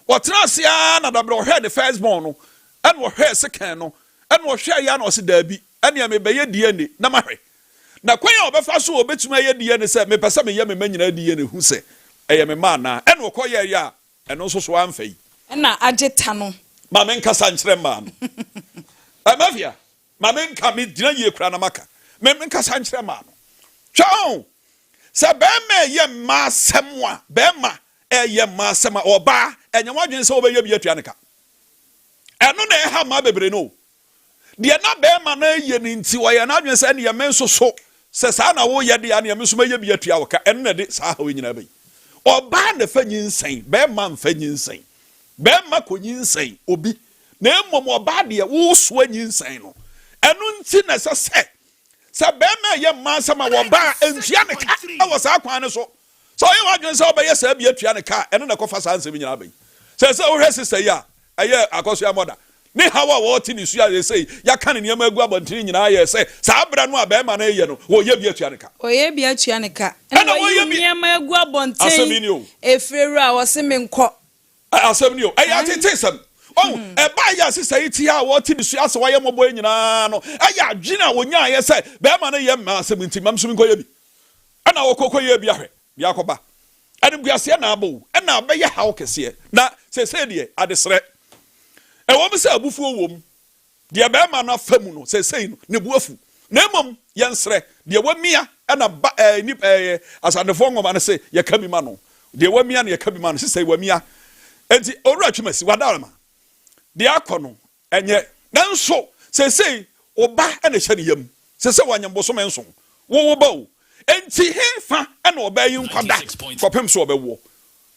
Ɔtena ase ara na dabrɛ ɔhwɛɛ ne first born no, ɛna ɔhwɛɛ second no, ɛna ɔhwɛɛ yɛ na ɔse daabi, ɛnea mebɛyɛ DNA na mahwɛ. Na kwan a ɔbɛfa so a ɔbɛtumi ayɛ DNA sɛ mepɛ sɛ meyɛ me mma nyinaa DNA hu sɛ ɛyɛ me mma anaa. Ɛna ɔkɔyɛeɛ a Ɛno nso so amfa yi. Ɛna agye ta no. Ma me nkasa nkyerɛ mmaa no. Mafia, ma me nka, me gyina yie koraa na maka. Me nkasa nkyerɛ mmaa no. Hwɛ o, sɛ bɛrima ɛyɛ mmaa asɛm a, bɛrima ɛyɛ mmaa asɛm a, ɔbaa, ɛnyɛ w'adwene sɛ wobɛyɛ bi atua ne ka. Ɛno na ɛha mmaa bebree no o. Deɛ na barima no reyɛ no nti, ɔyɛɛ n'adwene sɛ, Ɛnneɛ me nso so, sɛ saa na woreyɛ deɛ a, ɛnneɛ me nso mɛyɛ bi atua wo ka. Ɛno na ɛde saa haw yi nyinaa ba yi. Ɔbaa na ɛfa nyinsɛn, barima mfa nyinsɛn. Barima kɔnyinsɛn obi, na mmom ɔbaa deɛ, wosoa nyinsɛn no. Ɛno nti na ɛsɛ sɛ, sɛ barima reyɛ mmaa asɛm a, ɔbaa ntua ne ka wɔ saa kwan no so. Sɛ ɔyɛ w'adwene sɛ wobɛyɛ saa bi atua ne ka a, ɛno na ɛkɔfa saa nsɛm yi nyinaa ba yi. Seesei wohwɛ sista yi a, ɛyɛ Akosua Mɔda. Ne haw a ɔrete ne su a seesei yɛaka ne nneɛma agu abɔntene nyinaa yɛ sɛ saa berɛ no a barima no reyɛ no, wɔreyɛ bi atua ne ka. Wɔreyɛ bi atua ne ka. Ɛna Ɛna wɔyi wɔreyɛ bi. nneɛma agu Asɛm yi abɔnten. ni o. Efie wura ɔse menkɔ. Ɛ, asɛm ni o. Ɛyɛ ateetesɛm. Wahu? Ɛbaeɛ a sista yi te a ɔrete ne su asɛ wayɛ mmɔbɔ yi nyinaa no, ɛyɛ adwene a ɔnyaeɛ sɛ barima no reyɛ mmaa asɛm nti, ma me nso menkɔyɛ bi. Ɛna ɔkɔ kɔyɛɛ bi ahwɛ deɛ akɔba. Animguaseɛ na aba o, ɛna abɛyɛ haw kɛseɛ. Na seesei deɛ, adesrɛ. Ɛwom sɛ abufuo wom, deɛ barima no afa mu no, seesei no, ne bo afu. Na mmom, yɛnsrɛ, deɛ wamia ɛna ba ɛɛ nip ɛɛ Asantefoɔ nwoma no se, yɛka bi ma no. Deɛ wamia no, yɛka bi ma no. Sesei wamia. Enti, Owura Twumasi, wadaworoma. Deɛ akɔ no, Ɛnyɛ. Nanso seesei wo ba na ɛhyɛ ne yam. Seesei wanyem bosome nson. Wo wo ba o. Enti hefa na ɔbaa yi nkɔ da kɔpem sɛ ɔbɛwoɔ?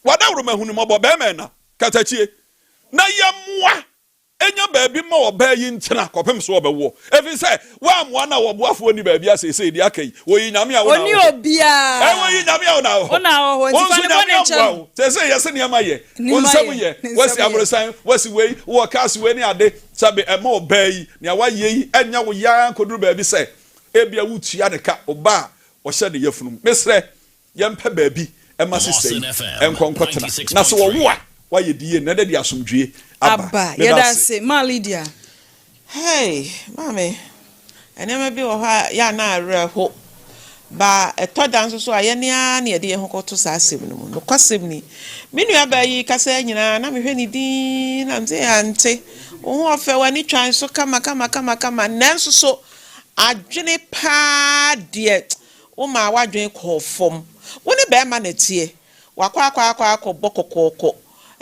W'adaworoma hu no mmɔbɔ, barima ɛna, katakyie, na yɛmmoa nya baabi ma ɔbaa yi ntena kɔpem sɛ ɔbɛwoɔ. Ɛfiri sɛ woammoa no a ɔboafoɔ nni baabi a seesei deɛ aka yi, wɔyi Nyame a wo na Ɔnni wɔ hɔ. obiara. Ɛ, wɔyi Nyame a wo na wɔ hɔ. Wo na wɔ hɔ, Wo nti fa nso ne Nyame bɔne kyɛ amboa no. wo. Seesei yɛse nneɛma yɛ. Wo Nneɛma nsam yɛ, yɛ, ne woasi nsam yɛ. aborosan, woasi wei, wowɔ cars wei ne ade. Sɛbe ɛmma ɔbaa yi, nea wayɛ yi nyɛ wo ya ara nkɔduru baabi sɛ ebia wotua ne ka, wo ba a ɔhyɛ ne yafunu mu. Mesrɛ, yɛmpɛ baabi mma sista yi nkɔ nkɔtena, na sɛ wɔwo a, wayɛ di yie na ɛde asomdwoe aba. Aba. Meda Yɛda ase. ase. Ma Lydia. Hey, maame, nneɛma bi wɔ hɔ a yɛ a na awerɛho. Ba ɛtɔ da nso so a yɛn ara na yɛde yɛn ho kɔto saa asɛm no mu. Nokwasɛm ni, me nuabaa yi kasa nyinaa na mehwɛ ne din na mese ante, wo ho ɔfɛ, w'ani twan so kama kama kama kama, nanso so adwene paa deɛ womaa w'adwene kɔɔ fam. Wo ne bɛrima na ɛteɛ, Wakɔ akɔ akɔ akɔbɔ kɔkɔɔkɔ.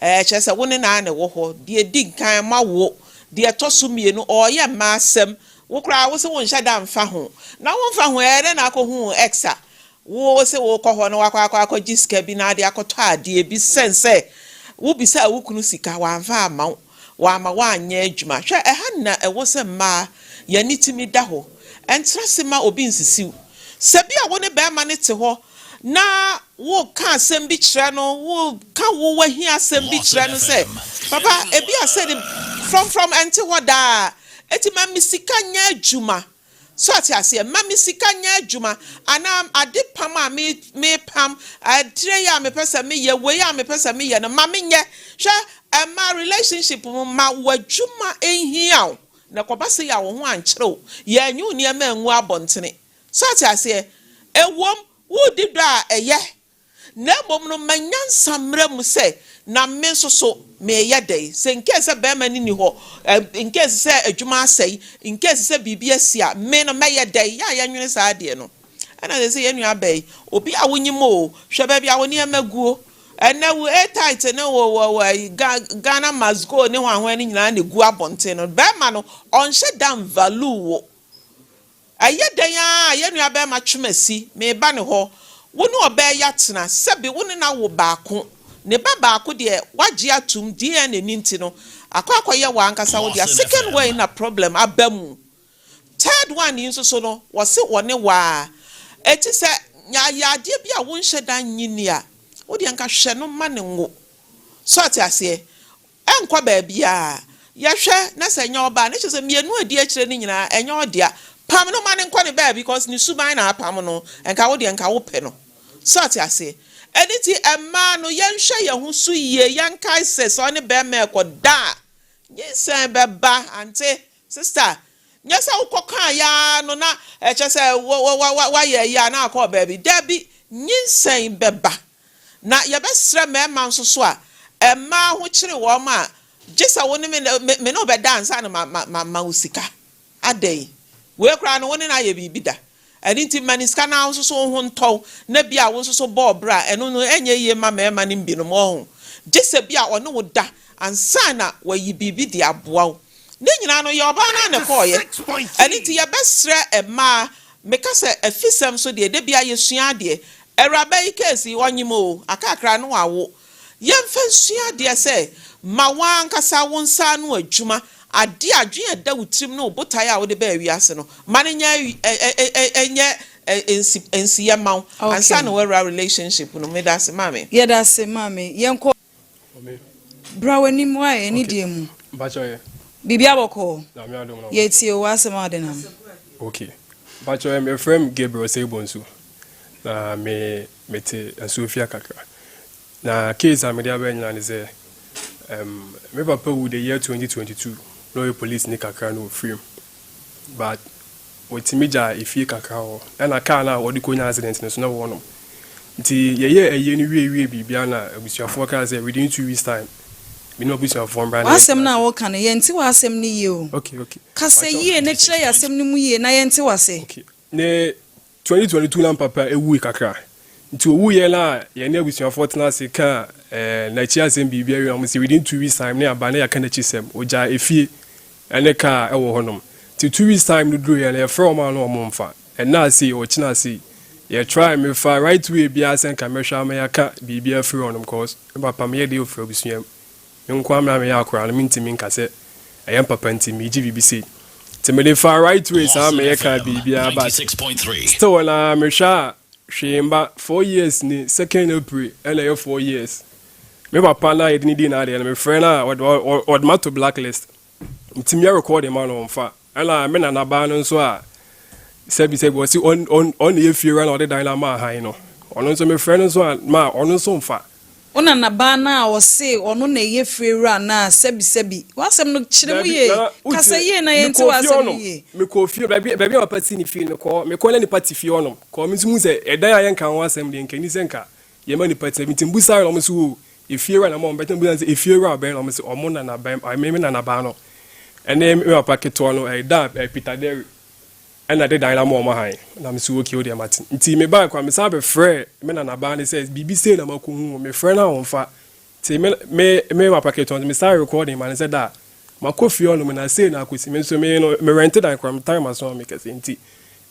Ɛɛ, kyerɛ sɛ wo ne no ara na ɛwɔ hɔ. Deɛ ɛdi nkan, moawo. Deɛ ɛtɔ so mmienu, ɔreyɛ mma asɛm. Wo koraa wo se wonhyɛ da mfa ho. Na womfa ho ɛyɛ dɛn na akɔhu wo ex a wo se wokɔ hɔ na wakɔ akɔ akɔgye sika bi na ade akɔtɔ adeɛ bi sɛn sɛ wobisaa wo kunu sika wamfa amma wo, wamma woanyɛ adwuma. Hwɛ ɛha na ɛwɔ sɛ mmaa yɛn ani tumi da hɔ. Ɛntra ase mma obi nsisi wo. Sɛ bi a wo ne barima no te hɔ na woreka asɛm bi kyerɛ no, woreka wo w'ahiasɛm bi kyerɛ no sɛ, Papa, ebi a sɛde frɔmfrɔm ɛnte hɔ daa, enti ma me sika nyɛ adwuma. So ate aseɛ? Ma me sika nyɛ adwuma, anaa ade pam a me, mepam, tire yi a mepɛ sɛ meyɛ, wei a mepɛ sɛ meyɛ no, ma menyɛ. Hwɛ, mma relationship mu, ma w'adwuma nhia wo, na ɛkɔba sei a wo ho ankyere wo, yɛanyi wo nneɛma angu abɔntene. So ate aseɛ? Ɛwom, woredi dɔ a ɛyɛ, na mmom no, ma nyansa mmra mu sɛ, Na me nso so, mereyɛ dɛn? Sɛ in case sɛ barima no nni hɔ, ɛ, in case sɛ adwuma asɛe, in case sɛ biribi asi a, me no, mɛyɛ dɛn? Yɛ a yɛnnwene saa adeɛ no. Ɛna sɛ sɛ yɛn nua baa yi, obi a wonyim o, hwɛ baabi a wo nneɛma guo. Ɛnnɛ wo A-tight ne wo, wo, wo, ayi, Ga, Ghana must go ne hwanhwan no nyinaa na ɛgu abɔnten no. Barima no, ɔnhyɛ da nvalue wo. Ɛyɛ dɛn ara a, yɛn nuabarima Twumasi, mereba ne hɔ. Wo ne ɔbaa yi atena, sɛbe wo ne no awo baako. Ne ba baako deɛ, woagye atom, DNA no nti no, akɔ akɔyɛ w'ankasa wo dea. Second one yi na problem aba mu. Third one yi nso so no, wɔse wɔne wo ara. Enti sɛ ayɛ adeɛ bi a wonhyɛ da nnye nni a, wo deɛ nka hwɛ no ma no nwo. So ate aseɛ? Ɛnkɔ baabiara. Yɛhwɛ na sɛ ɛnyɛ ɔba a, na kyerɛ sɛ mmienu a ɛdi akyire no nyinaa, ɛnyɛ ɔdea. Pam no ma no nkɔ ne baabi because ne suban na apam no. Nka wo deɛ, nka wopɛ no. So ate aseɛ? Ɛno nti, mmaa no, yɛnhwɛ yɛn ho so yie. Yɛnkae sɛ, sɛ ɔne barima rekɔda a, nyinsɛn bɛba. Ante? Sister, nyɛ sɛ wokɔkaeɛ ara no na ɛkyerɛ sɛ woayɛ ayi a na akɔ baabi. Dabi, nyinsɛn bɛba. Na yɛbɛsrɛ mmarima nso so a mmaa ho kyere wɔn a, gye sɛ wo ne me me ne wo bɛda ansa na ma ma ma wo sika. Adɛn? Wei koraa no, wo ne no ayɛ biribi da. Ɛno nti, ma no sika na wo nso so wo ho ntɔ wo, na bi a wo nso so bɔ ɔbra a, ɛno no ɛnyɛ yie mma mmarima no binom, woahu. Gye sɛ bi a ɔne wo da ansa na wayi biribi de aboa wo. Ne nyinaa no, yɛ ɔbaa no ara na ɛkɔeɛ. Ɛno nti, yɛbɛsrɛ mmaa, meka sɛ afisɛm so deɛ, da biara yɛsua adeɛ. Awuraba yi case yi, ɔnyem o, akakra no wawo. Yɛmfa nsua adeɛ sɛ, ma wo ankasa wo nsa ano adwuma, adeɛ a, adwene a ɛda wo tirim ne wo botaeɛ a wode baa wiase no, ma no nyɛ nyɛ nsi nsiyɛ mma wo ansa na woawura relationship no mu. Medase maame. Yɛdase maame. Yɛnkɔ. Bra w'anim wai ɛne deɛ mu. Biribi abɔkɔɔ. Yɛtie o w'asɛm a wode nam. Ok mpakyɛw yɛfrɛ me Gabriel Osei Bonsu na me mete Asuofia kakra na case a mede aba nyinaa ne sɛ um, me papa wu the year 2022 na ɔyɛ police ni kakra na ɔfiri mu but Wɔtumi gyaa efie kakra hɔ ɛna car no a wɔde kɔnya accident no nso na ɛwɔ hɔnom. Nti yɛyɛɛ ayie no wie wie biribiara na abusuafoɔ kaa sɛ within 2 weeks time me ne m'abusuafoɔ mmra na W'asɛm yɛntena no a ase. woka no, yɛnte w'asɛm no yie o. Okay. Kasa Mpakyɛw. yie na kyerɛ yɛn asɛm no mu yie na yɛnte w'ase. Okay. Ne 2022 na mpapa ewui kakra. Nti owuiɛ no a yɛne abusuafoɔ tena ase kaa eh, n'akyi asɛm biribi awie na wɔn sɛ within 2 weeks time ne aba na yɛaka n'akyi sɛm. Ogyaa efie ɛne car ɛwɔ hɔnom. Nti 2 weeks time no duruiɛ no yɛfrɛ wɔn a na wɔn mfa. Ɛnna ase ɔkyena ase yɛ try mefa right way biara sɛ nka mɛhwɛ ama yɛaka biribi afiri hɔnom cause me papa meyɛ deɛ ofiri abusua mu. Me nko ara me a meyɛ akwadaa no mentumi nka sɛ ɛyɛ mpapa nti megye biribi sei. Nti mede faa right way saa meyɛ kaa biribiara but still na mehwɛ a hwee mba. 4 years ni, second April ɛna ɛyɛ 4 years. Me papa na yɛde ne dii n'adeɛ no mefrɛ no a ɔde ɔde ma to blacklist. Nti meyɛ recording ma no ɔmfa. Ɛna me nanabaa no nso a sɛbi sɛbi ɔsi ɔn ɔn ɔn na ɛyɛ fie wura na ɔde dan no ama ahan no ɔno nso mefrɛ no nso a ma ɔno nso mfa. Wo nanabaa no a ɔse ɔno na ɛyɛ fie wura anaa sɛbi sɛbi w'asɛm no kyerɛ mu Dabi yie nana kasa wotie yie na yɛnte mekɔɔ fie w'asɛm no hɔnom yie. mekɔɔ fie baabi baabi a papa si ne fie no mekɔɔ mekɔɔ na nipa te fie hɔnom kɔɔ me nso hu sɛ ɛdan a yɛnka ho asɛm deɛ nka ɛni sɛ nka yɛma nipa tena bi nti mbusa na ɔmo so o efie wura na ma ɔmo bɛtena mbusa sɛ efie wura bɛn na ɔmo sɛ ɔmo nana bɛn me me nanabaa no ɛne me papa ketewa no ɛyɛ da ɛyɛ Peter Derry ɛna de dan no ama ɔmo han na me so okay o deɛ mate nti me baa kwa me san bɛfrɛ me nanabaa no sɛ biribi sei na makɔhu me frɛ no a ɔmfa nti me me me papa ketewa no me san recording ma no sɛ da. Makɔ fie hɔnom na sei na akɔsi. Me nso me no, me rente dan koraa, metan m'aso a mekasa nti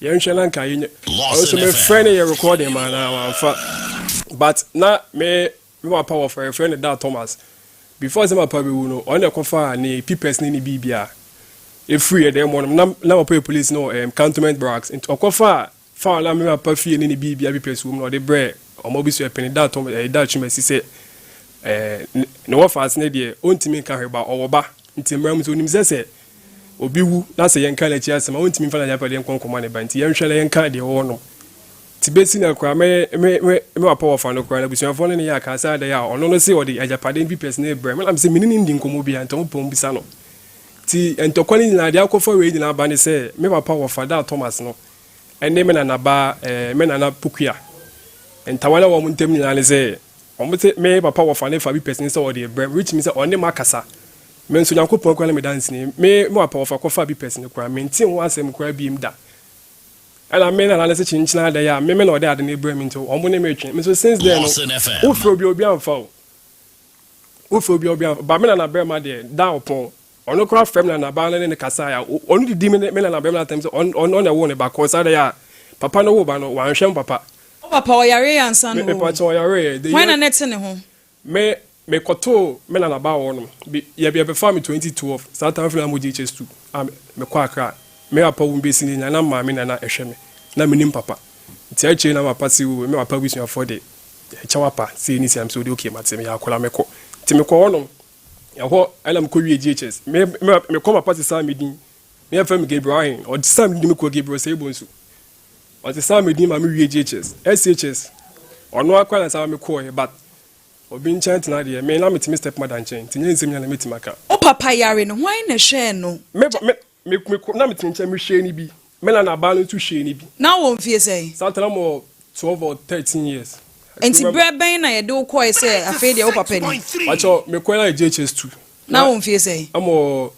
yɛnhwɛ na nka yɛnya. Ɔno nso Lawson mefrɛ FM. no yɛ recording ma na wamfa. But na me papa wɔfrɛ yɛfrɛ no Da Thomas. Before sɛ papa bɛwu no, ɔno na ɛkɔfaa ne papers ne ne biribia ɛfiri ɛdɛm hɔnom. Na papa yɛ police no cantonment barracks. Nti ɔkɔfaa file na me papa fie ne ne biribia papers wɔ mu na ɔde brɛ ɔmo bi so ɛpɛni Da Thomas ɛɛ Da Twumasi sɛ ne wɔfa ase ne deɛ ɔntumi nka hwee ba ɔwɔ ba nti mmerɛ mu sɛ onim sɛ obi wu na sɛ yɛnka n'akyi asɛm a ɔntumi mfa n'agyapadeɛ nkɔ nkɔma ne ba nti yɛnhwɛ na yɛnka deɛ ɔwɔ nom nti bɛsi na koraa me papa wɔfa no koraa na abusuafoɔ no ne yɛ aka sɛ adeɛ a ɔno no sɛ ɔde agyapadeɛ papers ne brɛ me na mesɛ mene ne ndi nkɔmmɔ bia nti ɔmo pɔn bisa no nti ntɔkwa no nyinaa deɛ akɔfa wei nyinaa ba ne sɛ me papa wɔfa Da Thomas no ɛne me nana ba me nana Pokua ntawa na wɔn ntam nyinaa ne sɛ ɔmo sɛ me papa wɔfa ne fa bi pɛs ne sɛ ɔde brɛ which means sɛ ɔne ma kasa. Me nso Nyankopɔn koraa na me danseni me papa wɔfa kɔfa bi pɛs ne koraa mente ho asɛm koraa biem da. Ɛna me nana ne sɛ kyenkyena ada yi a me na ɔde ade ne brɛ me nti ɔmo ne me twe me. So since then no Lawson FM. wofrɛ obi amfa o, wofrɛ obi amfa ba. Me nana bɛrima deɛ da ɔpɔn ɔno koraa frɛ me nana ba no ne ne kasa a ɔno didi me nana bɛrima atam sɛ ɔno na ɛwo ne ba kɔ saa da yi a papa no wo ba no wanhwɛ m papa. Wo papa ɔyare yɛ ansa na me owu? Mepa ɔyare the Hwan na year ne te ne ho? Me mekɔtoo me nana ba wɔ nom bi yɛbɛfa me 2012 saa time firi na mo JHS 2 a mekɔ Accra. Me papa wo bɛsi ne nyinaa na maame nana ɛhwɛ me na menim papa nti akyire na papa si wo me papa abusuafoɔ de ɛkyɛw apa sei ne siam sɛ ɔde okay mate meyɛ akɔla mekɔ nti mekɔ hɔnom ɛhɔ ɛna mekɔ wie JHS. Me mekɔ papa sesaa me din me yɛfrɛ me Gabriel Ahen ɔde sesaa me din mekɔ Gabriel sɛ ebo nso ɔte saa me din ma me wie JHS SHS ɔno akora na saa mekɔɔyɛ but obi nkyɛn tena deɛ me na metumi step mother nkyɛn nti nyɛ nsɛm nyina na metumi aka. Wo papa yare no, hwan na ɛhwɛɛ no? Me na metene nkyɛn mehwɛ ni bi me na naba no nso hwɛ ni bi. Na wɔ mfie sɛn? Saa tena mɔ 12 or 13 years. Nti berɛ bɛn na yɛde wo kɔɛ sɛ afei deɛ wo papa ni? Wakyɛ mekɔɛ na yɛ JHS 2. Na wɔ mfie sɛn? Ɛmɔ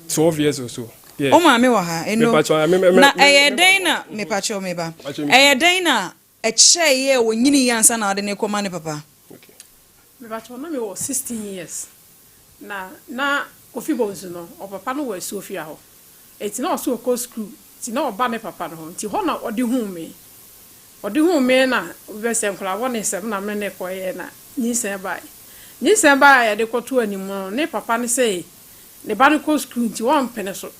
12 years or so. Yeah. Wo maame wɔ ha eno? Mepakyɛ, me Na me ɛyɛ me dɛn na mepakyɛw me ba Mepakyɛ, me ɛyɛ dɛn na ɛkyɛɛ yɛ a wɔnyini yɛ ansa na wɔde ne kɔma ne papa? Okay. Mepakyɛw, na mewɔ 16 years na Kofi Bonsu no ɔpapa no wɔ Asuofia hɔ eti na ɔso ɔkɔ school nti na ɔba ne papa no hɔ nti hɔ na ɔde huu me na bɛsɛ nkwadaa wɔ ne nsɛm na me ne kɔyɛ na nyinsɛn baeɛ a yɛde kɔto anim no ne papa no sɛ ne ba no kɔ school nti wɔmpene so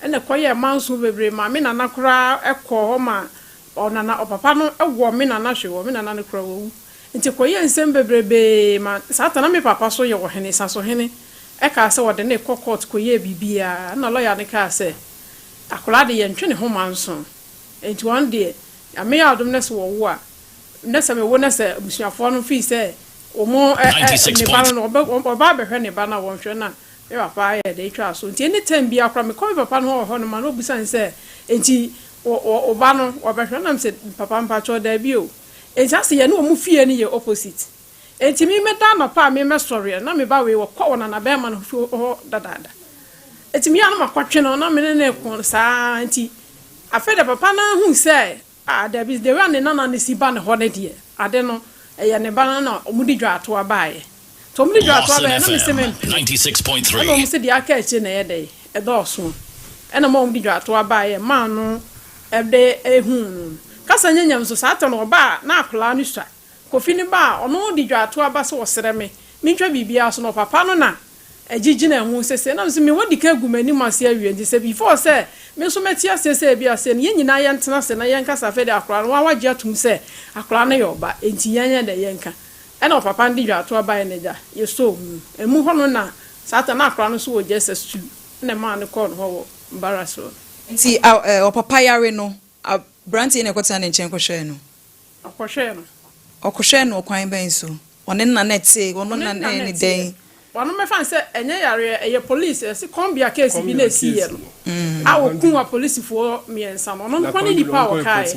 ɛna kɔyɛ manso bebree ma me nana koraa ɛkɔ hɔ ma ɔnana ɔpapa no ɛwɔ me nana hwɛ wɔ me nana no koraa wɔwu nti kɔyɛ nsɛm bebrebee ma saa ta na me papa so yɛ ɔhene sasohene ɛkaa sɛ wɔde ne kɔ court kɔyɛ biribiara na lɔya no kaa sɛ akwadaa de yɛntwe ne ho manso nti wɔn deɛ Nyame yɛ adom ne sɛ wɔwo a ne sɛ mewo ne sɛ abusuafoɔ no fii sɛ wɔn ɛ ɛ ne ba no no ɔba abɛhwɛ ne ba no a wɔnhwɛ no a me papa ayɛ de atwa so nti anytime bi akora mekɔ me papa no hɔ wɔ hɔ no ma na obisa ne sɛ nti wɔ ɔba no wɔbɛhwɛ nam sɛ papa mpakyɛw daabi o nti ase yɛne wɔn fie no yɛ opposite nti me mɛda anɔpa a me mɛsɔre na me ba wei wɔkɔ wɔ nana bɛrima no fie hɔ dadaada nti me yɛ no makɔtwe no na me ne ne ko saa nti afei de papa no ahu sɛ ah dabi de wei a ne nana ne si ba ne hɔ ne deɛ ade no ɛyɛ ne ba no na ɔmo de dwa atoa baeɛ nti ɔmo de dwa atoa Lawson baeɛ na me sɛ FM mempene ɛna 96.3. ɔmo sɛ deɛ aka akyire na ɛyɛ dɛ ɛdɔɔso ɛna ma ɔmo de dwa atoa baeɛ maa no ɛde ehu no kasa nyɛ nyam so saa tɛ no ɔbaa na akwadaa no sua Kofi ne ba a ɔno de dwa atoa ba sɛ ɔsrɛ me mentwa biribiara so na ɔpapa no na agye gyina ho sese nam sɛ me wadi ka agu m'anim ase awie nti sɛ before sɛ me nso mɛte aseɛ sɛ ebi ase no yɛn nyinaa yɛntena ase na yɛnkasa afei de akwadaa no wɔn awagye atum sɛ akwadaa no yɛ ɔba nti yɛn yɛn dɛ yɛnka ɛna ɔpapa no de dwa atoa baeɛ n'agya yɛsɔ mu emu hɔ no na saa ta na akwadaa no nso wɔ JSS 2 ɛna maa no kɔɔ no hɔ wɔ mbara so. Nti ɔpapa yare no aberanteɛ na ɛkɔtena ne nkyɛn kɔhwɛɛ no? Ɔkɔhwɛɛ no. Ɔkɔhwɛɛ no ɔkwan bɛn so? Ɔne nna na ɛte ɔno ɔne na nna ne na dɛn? ɛteɛ wɔn mɛfa no sɛ ɛnyɛ yareɛ ɛyɛ police ɛsɛ kɔmbia case bi na esi yɛ no a wɔkum apolisifoɔ mmiɛnsa no ɔno nkwa ne nipa a wɔkaeɛ.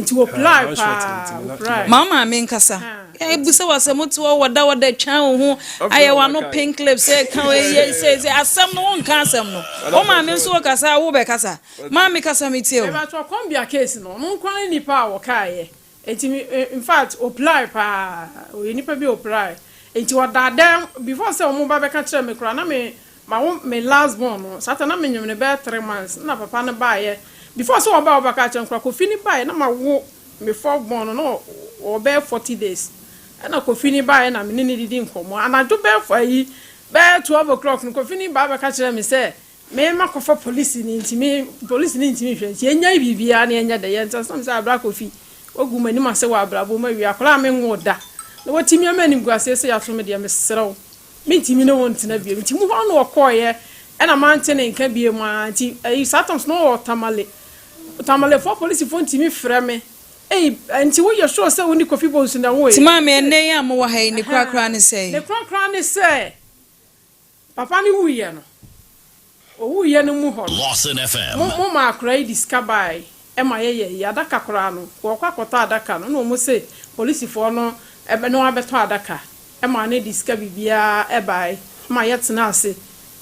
Nti wɔpirae paa wɔpirae. Maa maame nkasa ebusa wɔ asɛm te hɔ wɔda wɔda twa wo ho ayɛ w'ano pink lips sɛ ka yɛ sɛ sɛ asɛm no wonka asɛm no wo maame nso wɔ kasa a wo bɛ kasa maame kasa mi tie o. Ɛbɛtɔ kɔmbia case no ɔno nkwa ne nipa a wɔkaeɛ nti in fact ɔpirae paa ɔyɛ nipa bi a ɔpirae. Nti ɔdaa dɛm before sɛ ɔmo ba bɛka kyerɛ me koraa na me ma wo me last born no saa ta na me nyem no bɛyɛ 3 months na papa no baayɛ. Before sɛ ɔba ɔbɛka kyerɛ me koraa, Kofi ne baayɛ na ma wo me fourth born no na ɔbɛyɛ 40 days. Ɛna Kofi ne baayɛ na me ne ne didi nkɔmɔ anadwo bɛyɛ fɔ ayi bɛyɛ 12 o'clock no, Kofi ne ba bɛka kyerɛ me sɛ me ma kɔfa polisi ni ntumi, polisi ni ntumi hwɛ nti yɛnya biribiara na yɛnyɛ dɛ yɛn ntɛsɛm sɛ abra Kofi ogu m'anim ase wɔ abrabɔ mu awie akwadaa a menwo da na wɔtumi ama anim gu aseɛ sɛ yɛato me deɛ, mesrɛ wo, mentumi ne wo ntena bio. Nti mu hɔ no ɔkɔɔyɛ ɛna mante ne nka bio mu a. Nti ɛyi saa tam so na ɔwɔ Tamale. Tamalefoɔ polisifoɔ ntumi frɛ me ei. Nti woyɛ sure sɛ wo ne Kofi Bonsu na woyɛ? Nti maame, ɛnnɛ yi a mowɔ ha yi, ne korakora ne sɛ? Ne korakora ne sɛ papa ne wuyɛ no, owuyɛ no mu hɔ no Lawson FM. mo ma akora yi de sika bae ɛma yɛyɛ yi adaka koraa no, wɔkɔ akɔtɔ adaka no na wɔn sɛ polisifoɔ no ɛbɛ na wɔabɛtɔ adaka ɛma ne de sika biribiara ɛbae ma yɛtena ase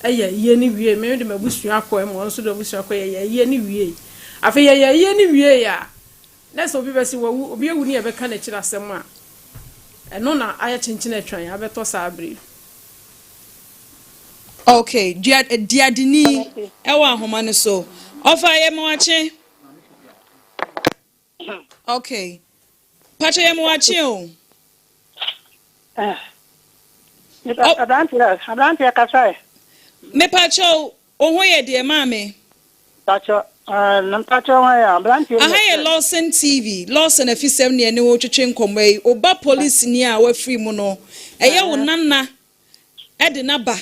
ɛyɛ yie ne wie. Me de m'abusua kɔ, ɛma wɔn nso de abusua kɔ, yɛyɛ yie ne wie. Afei yɛyɛ yie ne wie a, na sɛ obi bɛsi wawu, obi ewu ne yɛbɛka n'akyiri asɛm a, ɛno na ayɛ kyenkyen atwan abɛtɔ saa abere yi. Okay, dua diadini ɛwɔ ahoma no so. Ɔfa yɛ ma wakye. Okay, patro, yɛ ma wakye o. Aberanteɛ, aberanteɛ kasa ɛ. Mepakyɛw, wo ho yɛ deɛ, maame? Mpakyɛ, mpakyɛ wɔn yɛ aberanteɛ. Aha yɛ Lawson TV, Lawson afisɛm ne ɛne wo twetwe nkɔmmɔ yi. Ɔba polisini a wafiri mu no, ɛyɛ wo nana ɛde n'aba.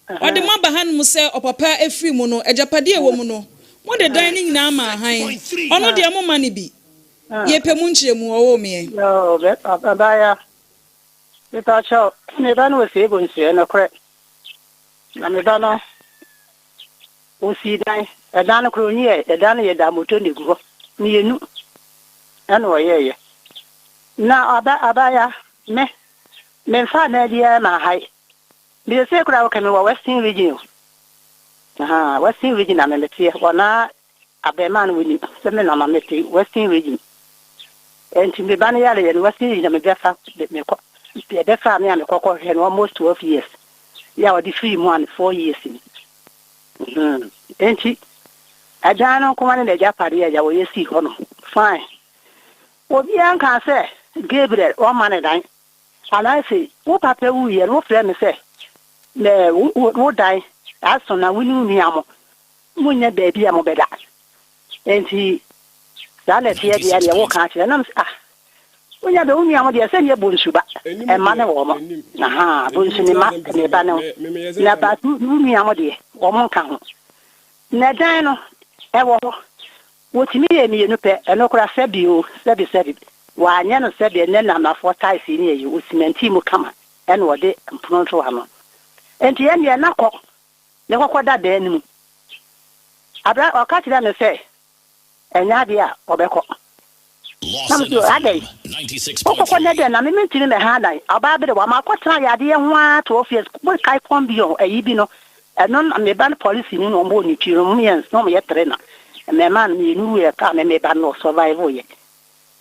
Ɔde mo aba hanom sɛ ɔpapa efiri mu no, agyapadeɛ ɛwɔ mu no, mo de dan ne nyinaa ma ahan. Ɔno deɛ mo ma ne bi. Yɛpɛ mu nkyerɛmu ɔwɔ meɛ. Yoo, bɛ abaya. Mepakyɛw, me ba no wɔ sie bonsuɛ nokorɛ. Na me ba no, osii dan. Ɛdan no koraa onyi ɛ, ɛdan no yɛ da moto na egu hɔ. Mmienu ɛna ɔyɛɛyɛ. Na aba abaya, me, memfa adan biara ma ahae. Mese koraa wɔka me wɔ Western Region o. Aha, Western Region na me meteɛ. Wɔna abɛɛmaa no wɔnim sɛ me na ma mete Western Region. Nti me ba no yare yɛ no Western Region na mebɛfa mekɔ. Yɛbɛfa me a mekɔkɔ hwɛ no almost 12 years. Yɛ a ɔde firi mu a no 4 years ni. Nti ɛdan no nkoma ne n'agyapadeɛ agya wɔyɛ sii hɔ no. Fine. Obiara nka sɛ Gabriel ɔma ne dan. Anaasɛ wo papa wuyɛ no, wofrɛ me sɛ mɛ wo dan aso na wo ne wo nua mo monyɛ baabi a mobɛda. Nti saa na ɛteɛ deɛ deɛ woka akyerɛ nam sɛ ah, wonya bɛ wo nua mo deɛ sɛ neɛ bonsu ba ɛma ne wɔ mo aha bonsu ne ma ne ba ne ho na ba wo nua mo deɛ wɔn nka ho na ɛdan no ɛwɔ hɔ. Wotumi yɛ mmienu pɛ. Ɛno koraa sɛbi o, sɛbi sɛbi wanyɛ no sɛbi. Ɛnɛ nanafoɔ tiles yi ne ɛyi osimɛnti mu kama ɛna ɔde mpono nso ano. Nti yɛn deɛ nakɔ ne kɔkɔ da dan no mu abira. Ɔka kyerɛ me sɛ ɛnyɛ adeɛ a ɔbɛkɔ na mo sɛ adɛn wokɔkɔ ne dɛn na me mentumi mɛha adan ɔbaa bere wa makɔtena yadeɛ ho ara 12 years. Mo kae kɔmbiɔn ayi bi no, ɛno na meba no police ni na ɔmbɔ ne ti no mmiɛnsa na ɔmoyɛ tere na mmarima no mmienu wuyɛ kaa me meba no survive yɛ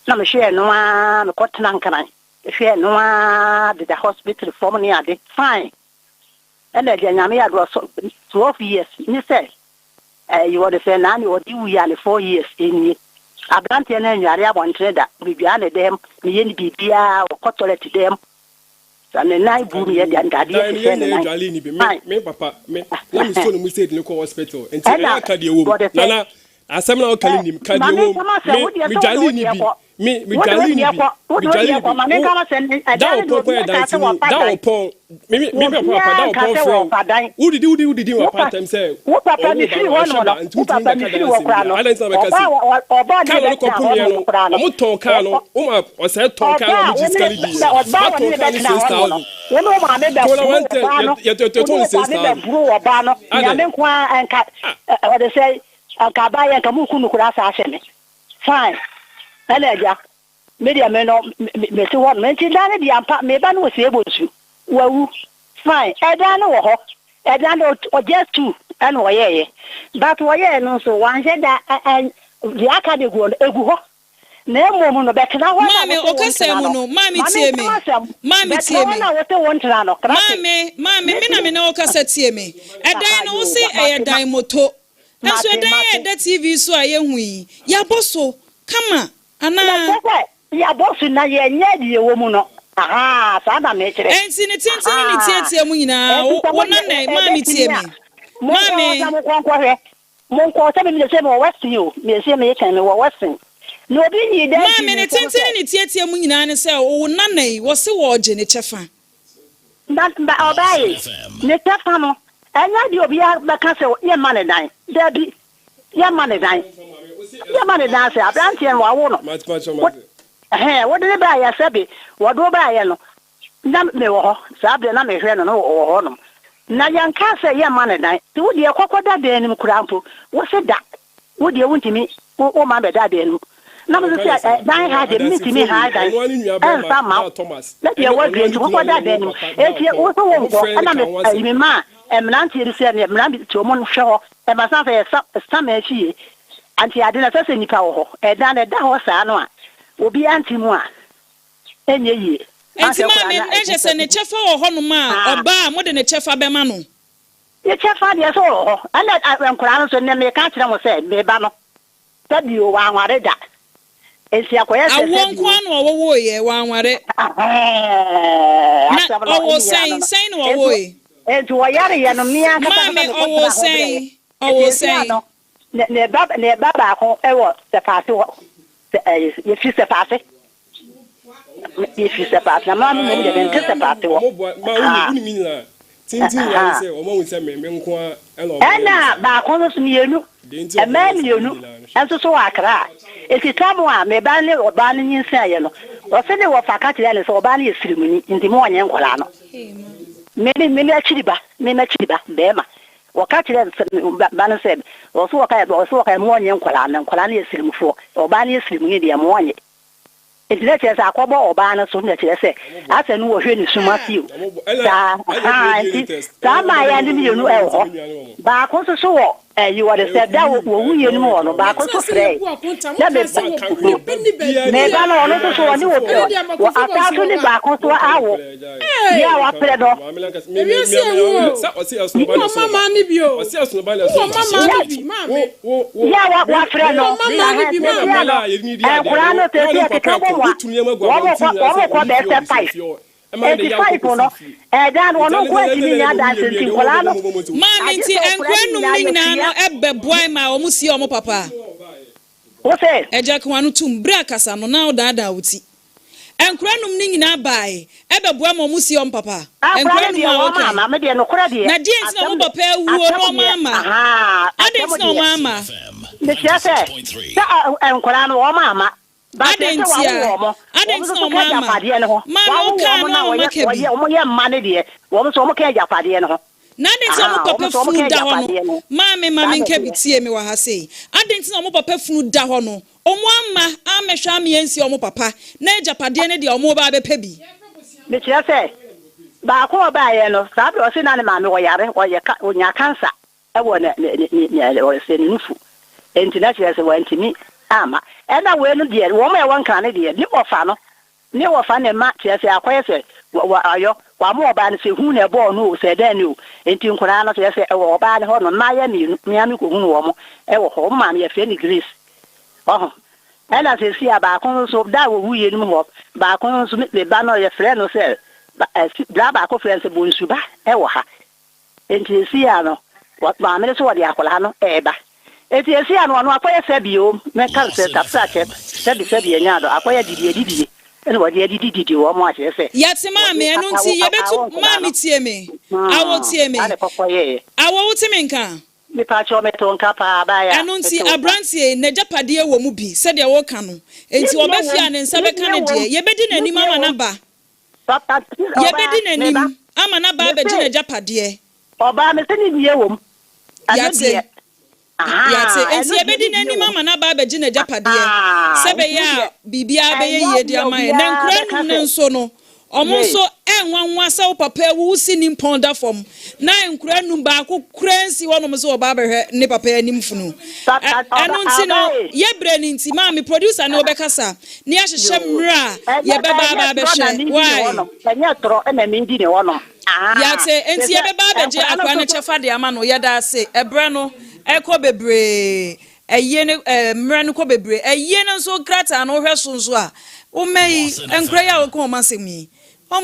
na mehwɛɛ no ara mekɔtena Nkran mehwɛɛ no ara deda hospital fam ne ade. Fine, ɛna agya Nyame yɛ adoɔ so 12 years ne sɛ ɛyi wɔde sɛ naa ne ɔde wuyi a ne 4 years nie. Aberanteɛ no anware abɔntene da. Medwaa ne dɛm, meyɛ ne biribiaa, ɔkɔ toilet dɛm sa ne nan bu mi yɛ de ntadeɛ hyehyɛ ne nan. Dwale ni bi me me papa me na me so ne mu state ne kɔ hospital nti ɛyɛ aka deɛ wɔ mu. Nana, asɛm na ɔka ne nim ka deɛ wɔ mu. Me me dwale ni bi, me me dwale ni bi, me dwale ni bi wo da wɔ pɔn kɔ yɛ dansini da wɔ pɔn me me me papa da wɔ pɔn frɛ wo wodidi wodidi wodidi wɔ papa atɛm sɛ wo papa ɔwɔ mi ba firi no hɔ ɔhyɛ nom ba no nti wo wotumi papa mi bɛka firi hɔ dansɛm koraa bi no a adan nti na bɛka ɔbaa se ɔbaa kaa ne no no bɛtena kɔpem hɔ yɛ nom no koraa no ɔmo tɔn kaa no woma ɔsɛ tɔn kaa no ɔbaa ɔmo gye wo sika ne no di ɔbaa wɔ watɔn ne kaa no bɛtena six hɔ nom no thousand wo ne wo maame kola bɛboro one ten ɔbaa no yɛ yɛ wo tɔn ne no wo six maame thousand bɛboro ɔbaa no adan Nyame nko ara nka ɔde sɛ nka abaa yɛ nka mu ku no koraa saa ahyɛ me. Fine, ɛna agya me deɛ me no mete hɔ nom nti dan no deɛ ampa meba no wɔ sie bɔ nsu wawu. Fine, ɛdan no wɔ hɔ. Ɛdan no ɔgye two ɛna ɔyɛɛyɛ, but ɔyɛɛ no nso wanhyɛ da ɛ ɛ deɛ aka de gu hɔ no egu hɔ. Na mmom no, bɛtena hɔ na Maame, wose wo ɔkasa ntena mu no. no, maame Ma tie menka me. m'asɛm. Maame Bɛtena tie hɔ me. na wose wo ntena no, krakye. Maame, maame, me na Mɛtumi. me ne wo kasa tie me. Ɛdan Aha, no, yoo, wose ɛyɛ mate, ma, dan moto. Nanso mate, ɛdan a mate. ɛda TV so a yɛhu yi, yɛabɔ so kama Na anaa? kyerɛ sɛ, yɛabɔ so na yɛnyɛ deɛ ɛwɔ mu no. Ahaa, saa na mekyerɛ. Enti ne tenten ne ne Ahaa. tiatia mu nyinaa, Enti wo, sɛ wo mode nana yi, maame ɛbɛtumi tie a, me. monkɔ hɔ na Maame. monkɔ nkɔhwɛ. Monkɔ, sɛ me mese mewɔ Weston o, mese mekɛn mewɔ Weston. Na obi nyii dan fii Maame, me ne nsam tenten sɛ. ne ne tiatia mu nyinaa ne sɛ, wo nana yi, wɔse wɔregye ne kyɛfa. Na na ɔbaa yi, ne kyɛfa no, ɛnyɛ deɛ obiara bɛka sɛ yɛmma no dan. Dabi, yɛmma no dan. Yɛmma no dan sɛ aberanteɛ no wɔawo no. Wo, ɛhɛn, wode no baeɛ sɛbe wɔde wo baeɛ no, na mewɔ hɔ saa berɛ na mehwɛ no na ɔwɔ hɔnom. Na yɛnkaa sɛ yɛmma no dan. Nti wo deɛ kɔkɔda dan no mu koraa mpo, wo se da. Wo deɛ wontumi wo wo mma bɛda dan no mu. Na me nso sɛ ɛ dan ha deɛ mentumi nhan dan ɛmfa mma wo. Na deɛ woadua nti kɔkɔda dan no mu. Enti wo nso wonkɔ. Ɛna me ayi memaa mmeranteɛ bi sɛ ne mmeranteɛ wɔn nhwɛ hɔ. Ɛma san sɛ yɛ sa saman fie. Nti ade no ɛsɛ sɛ nnipa wɔ hɔ. Ɛdan no ɛda hɔ saa no a obiara nte mu a ɛnyɛ yie. Enti Anhwɛ koraa maame, na na kyerɛ sɛ ne kyɛfa wɔ hɔnom a, ɔba a, mode ne kyɛfa bɛma no? Ne kyɛfa deɛ sɛ ɔwɔ hɔ. Ɛna nkwadaa no nso, nnɛ mereka akyerɛ mo sɛ, me ba no, sɛbio wanware da. Enti akɔyɛ sɛ Awoɔ sɛbio. nko ara na ɔwowoeɛ, wanware. Ɛhɛɛ, Na asɛm no, ɔwoo ne nyinaa no sɛn? no. Sɛn na Enti, ɔwoe? enti ɔyareeɛ no, me ankasa ankasa Maame, mekɔtenaa ɔwoo hɔ brɛeɛ. sɛn? Enti Ɔwoo ɛfiri sɛn? ano, ne, ne ba, ne ba baako wɔ Sɛpaase hɔ, sɛ, ɛɛ, yɛfiri Sɛpaase. Yɛfiri Sɛpaase, na maa me mmom deɛ mente Sɛpaase hɔ. Ahaa. Ahaa. Ɛna baako nso so mmienu, mmaa mmienu nso so wɔ Accra. Enti tam a me ba ne ɔbaa no nyinsɛneeɛ no, ɔse ne wɔfa ka kyerɛɛ no sɛ ɔbaa no yɛ sirimuni, nti mo ɔnyɛ nkwadaa no. Me me me m'akyiri ba, me m'akyiri ba, barima. Wɔka kyerɛɛ ba no sɛ, ɔse wɔka ɔse wɔka mo ɔnyɛ nkwadaa no, nkwadaa no yɛ sirimufoɔ, ɔbaa no yɛ sirimuni deɛ mo ɔnyɛ. Enti na kyerɛ sɛ akɔbɔ ɔbaa no so na kyerɛ sɛ asɛ no wɔhwɛ ne sum ase o. Saa ahaa nti saa mmaayɛ no mmienu ɛwɔ hɔ. Baako nso so wɔ ɛyi wɔde sɛ da wɔwu yɛ no mu hɔ no baako nso frɛɛ sɛ me me ba no ɔno nso so ɔne wɔ wɔ asan so ne baako nso awo yɛ a wafrɛ no. Yɛ a wafrɛ no sesia no nkoraa no sesia keka bɔ mu a wɔn kɔ wɔn kɔ bɛyɛ sɛ five eti five no ɛdan no ɔno nko ntumi nyɛ adanse nti nkoraa no Maame agye nti sɛ nkoraa nkora no num no nyinaa yɛ nyinaa no sua. bɛboae maa wɔn sie wɔn papa. Wo se. Agya ka w'ano tom, bere a kasa no, na wodaadaa wo ti. Nkora num no nyinaa bae bɛboa ma wɔsie wɔn papa. Nkora Nkora no num deɛ a wɔn wɔkae. ama, me deɛ nokorɛ deɛ, Na deɛn nti na asɛm wɔn deɛ, papa awuo na asɛm wɔn deɛ, amma? ahaa, Adɛn asɛm nti na deɛ, wɔn amma? mekyerɛ sɛ, sɛ ɛ, nkora no wɔn amma, but kyerɛ Adɛn sɛ ntia? wɔawo wɔn, Adɛn wɔn nti nso na so wɔn ka amma? agyapadeɛ no ho, Maame, wɔawo wokaa wɔn no na a wɔyɛ, wɔaka bi. wɔyɛ, wɔyɛ mma no deɛ, wɔn nso wɔka agyapadeɛ no ho. Na adɛn nti na wɔn Ahaa, wɔn papa nso wɔka funu da hɔ no? agyapadeɛ no ho. Maame, ma Saa na menka bi, ɛteɛ. tie me wɔ ha sei. Adɛn nti na wɔn papa funu da hɔ no, wɔn amma ammɛhwɛ ammea ansie wɔn papa, na agyapadeɛ no deɛ wɔreba abɛpɛ bi? Mekyerɛ sɛ, baako a ɔbaeɛ no, saa berɛ ɔse na ne maame ɔyare, ɔyɛ ka, ɔnya cancer wɔ ne, ne, ne, ne, ne, ɔsɛ ne nufu. Enti na kyerɛ sɛ wantumi amma. Ɛna wei no deɛ, wɔn a ɛwɔ Nkran no deɛ, ne wɔfa no, Ne wɔfa ne mma, kyerɛ sɛ akɔyɛ sɛ wɔ wɔ ayɔ, wɔama ɔbaa no sɛ hu na ɛbɔɔ no o, sɛ dɛn ne o, enti nkwadaa no kyerɛ sɛ ɛwɔ ɔbaa no hɔ no, mmaayɛ mmienu, me ara mekɔhunu wɔn wɔ hɔ, wɔn maame yɛfrɛ no Grace, wahu. Ɛna seesei a baako no nso, da a wɔwuiɛ no mu hɔ, baako no nso, me ba no yɛfrɛ no sɛ, ba ɛ si bra baako frɛ no sɛ Bonsu ba wɔ ha. Enti esi a no, maame no so wɔde akwadaa no reba. Enti esi a no, ɔno akɔyɛ sɛbi o, mɛka no sɛ tafrakyɛ, sɛbi sɛbi ɛnyɛ adɔ, akɔyɛ didi adidie ɛna wɔde adidi didi wɔn a kyerɛ sɛ Yɛte wɔde maame, ɛno awo nti yɛbɛtu, awo nkwadaa maame no. tie me, awo Hmm, tie me, saa na ɛkɔkɔ yɛeɛ. awo wote me nka? Mepakyɛw mete wo nka paa, abaayewa, Ɛno nti mete wo nka. abranteɛ yi, n'agyapadeɛ wɔ mu bi, sɛdeɛ woka no, Ne enti deɛ ɔba fie wom, a ne nsa ne bɛka deɛ ne wom, deɛ, yɛbɛdi ne n'anim deɛ ama no wom. aba. Papa, Yɛbɛdi ɔbaa, me n'anim ba, ama no aba me abɛgye se. n'agyapadeɛ. Ɔbaa, me se ne deɛ wom. Ɛno Yɛate. deɛ, Yɛate. ahaa, Enti ɛno deɛ yɛbɛdi ne deɛ n'anim wom. ama no aba abɛgye n'agyapadeɛ, Ahaa, sɛ nti ɛbɛyɛ wo a deɛ, biribiara bɛyɛ ɛnyɛ yie de adeɛ a ama yɛn. Na obiara nkura bɛka num no sɛ. nso no, Ɔmo nso ɛnwanwa sɛ wo papa awu, wo si nimpɔn da fam na nkura num baako kura nsi hɔnom sɛ ɔba abɛhwɛ ne papa anim funu. Ɛno nti no, yɛbrɛ no nti, maame producer ne wobɛkasa ne yɛahyehyɛ mmerɛ a yɛbɛba aba abɛhwɛ. Why? Ɛnyɛ torɔ ɛna medi ne hɔnom. Yɛate, nti yɛbɛba abɛgye akora no kyɛfa de ama no. Yɛda ase. Ɛberɛ no ɛkɔ bebree, ɛyie no mmerɛ no kɔ bebree, ɛyie no nso krataa no wohwɛ so nso a, woma yi nkora yi a wɔka wɔn asɛm yi, wɔn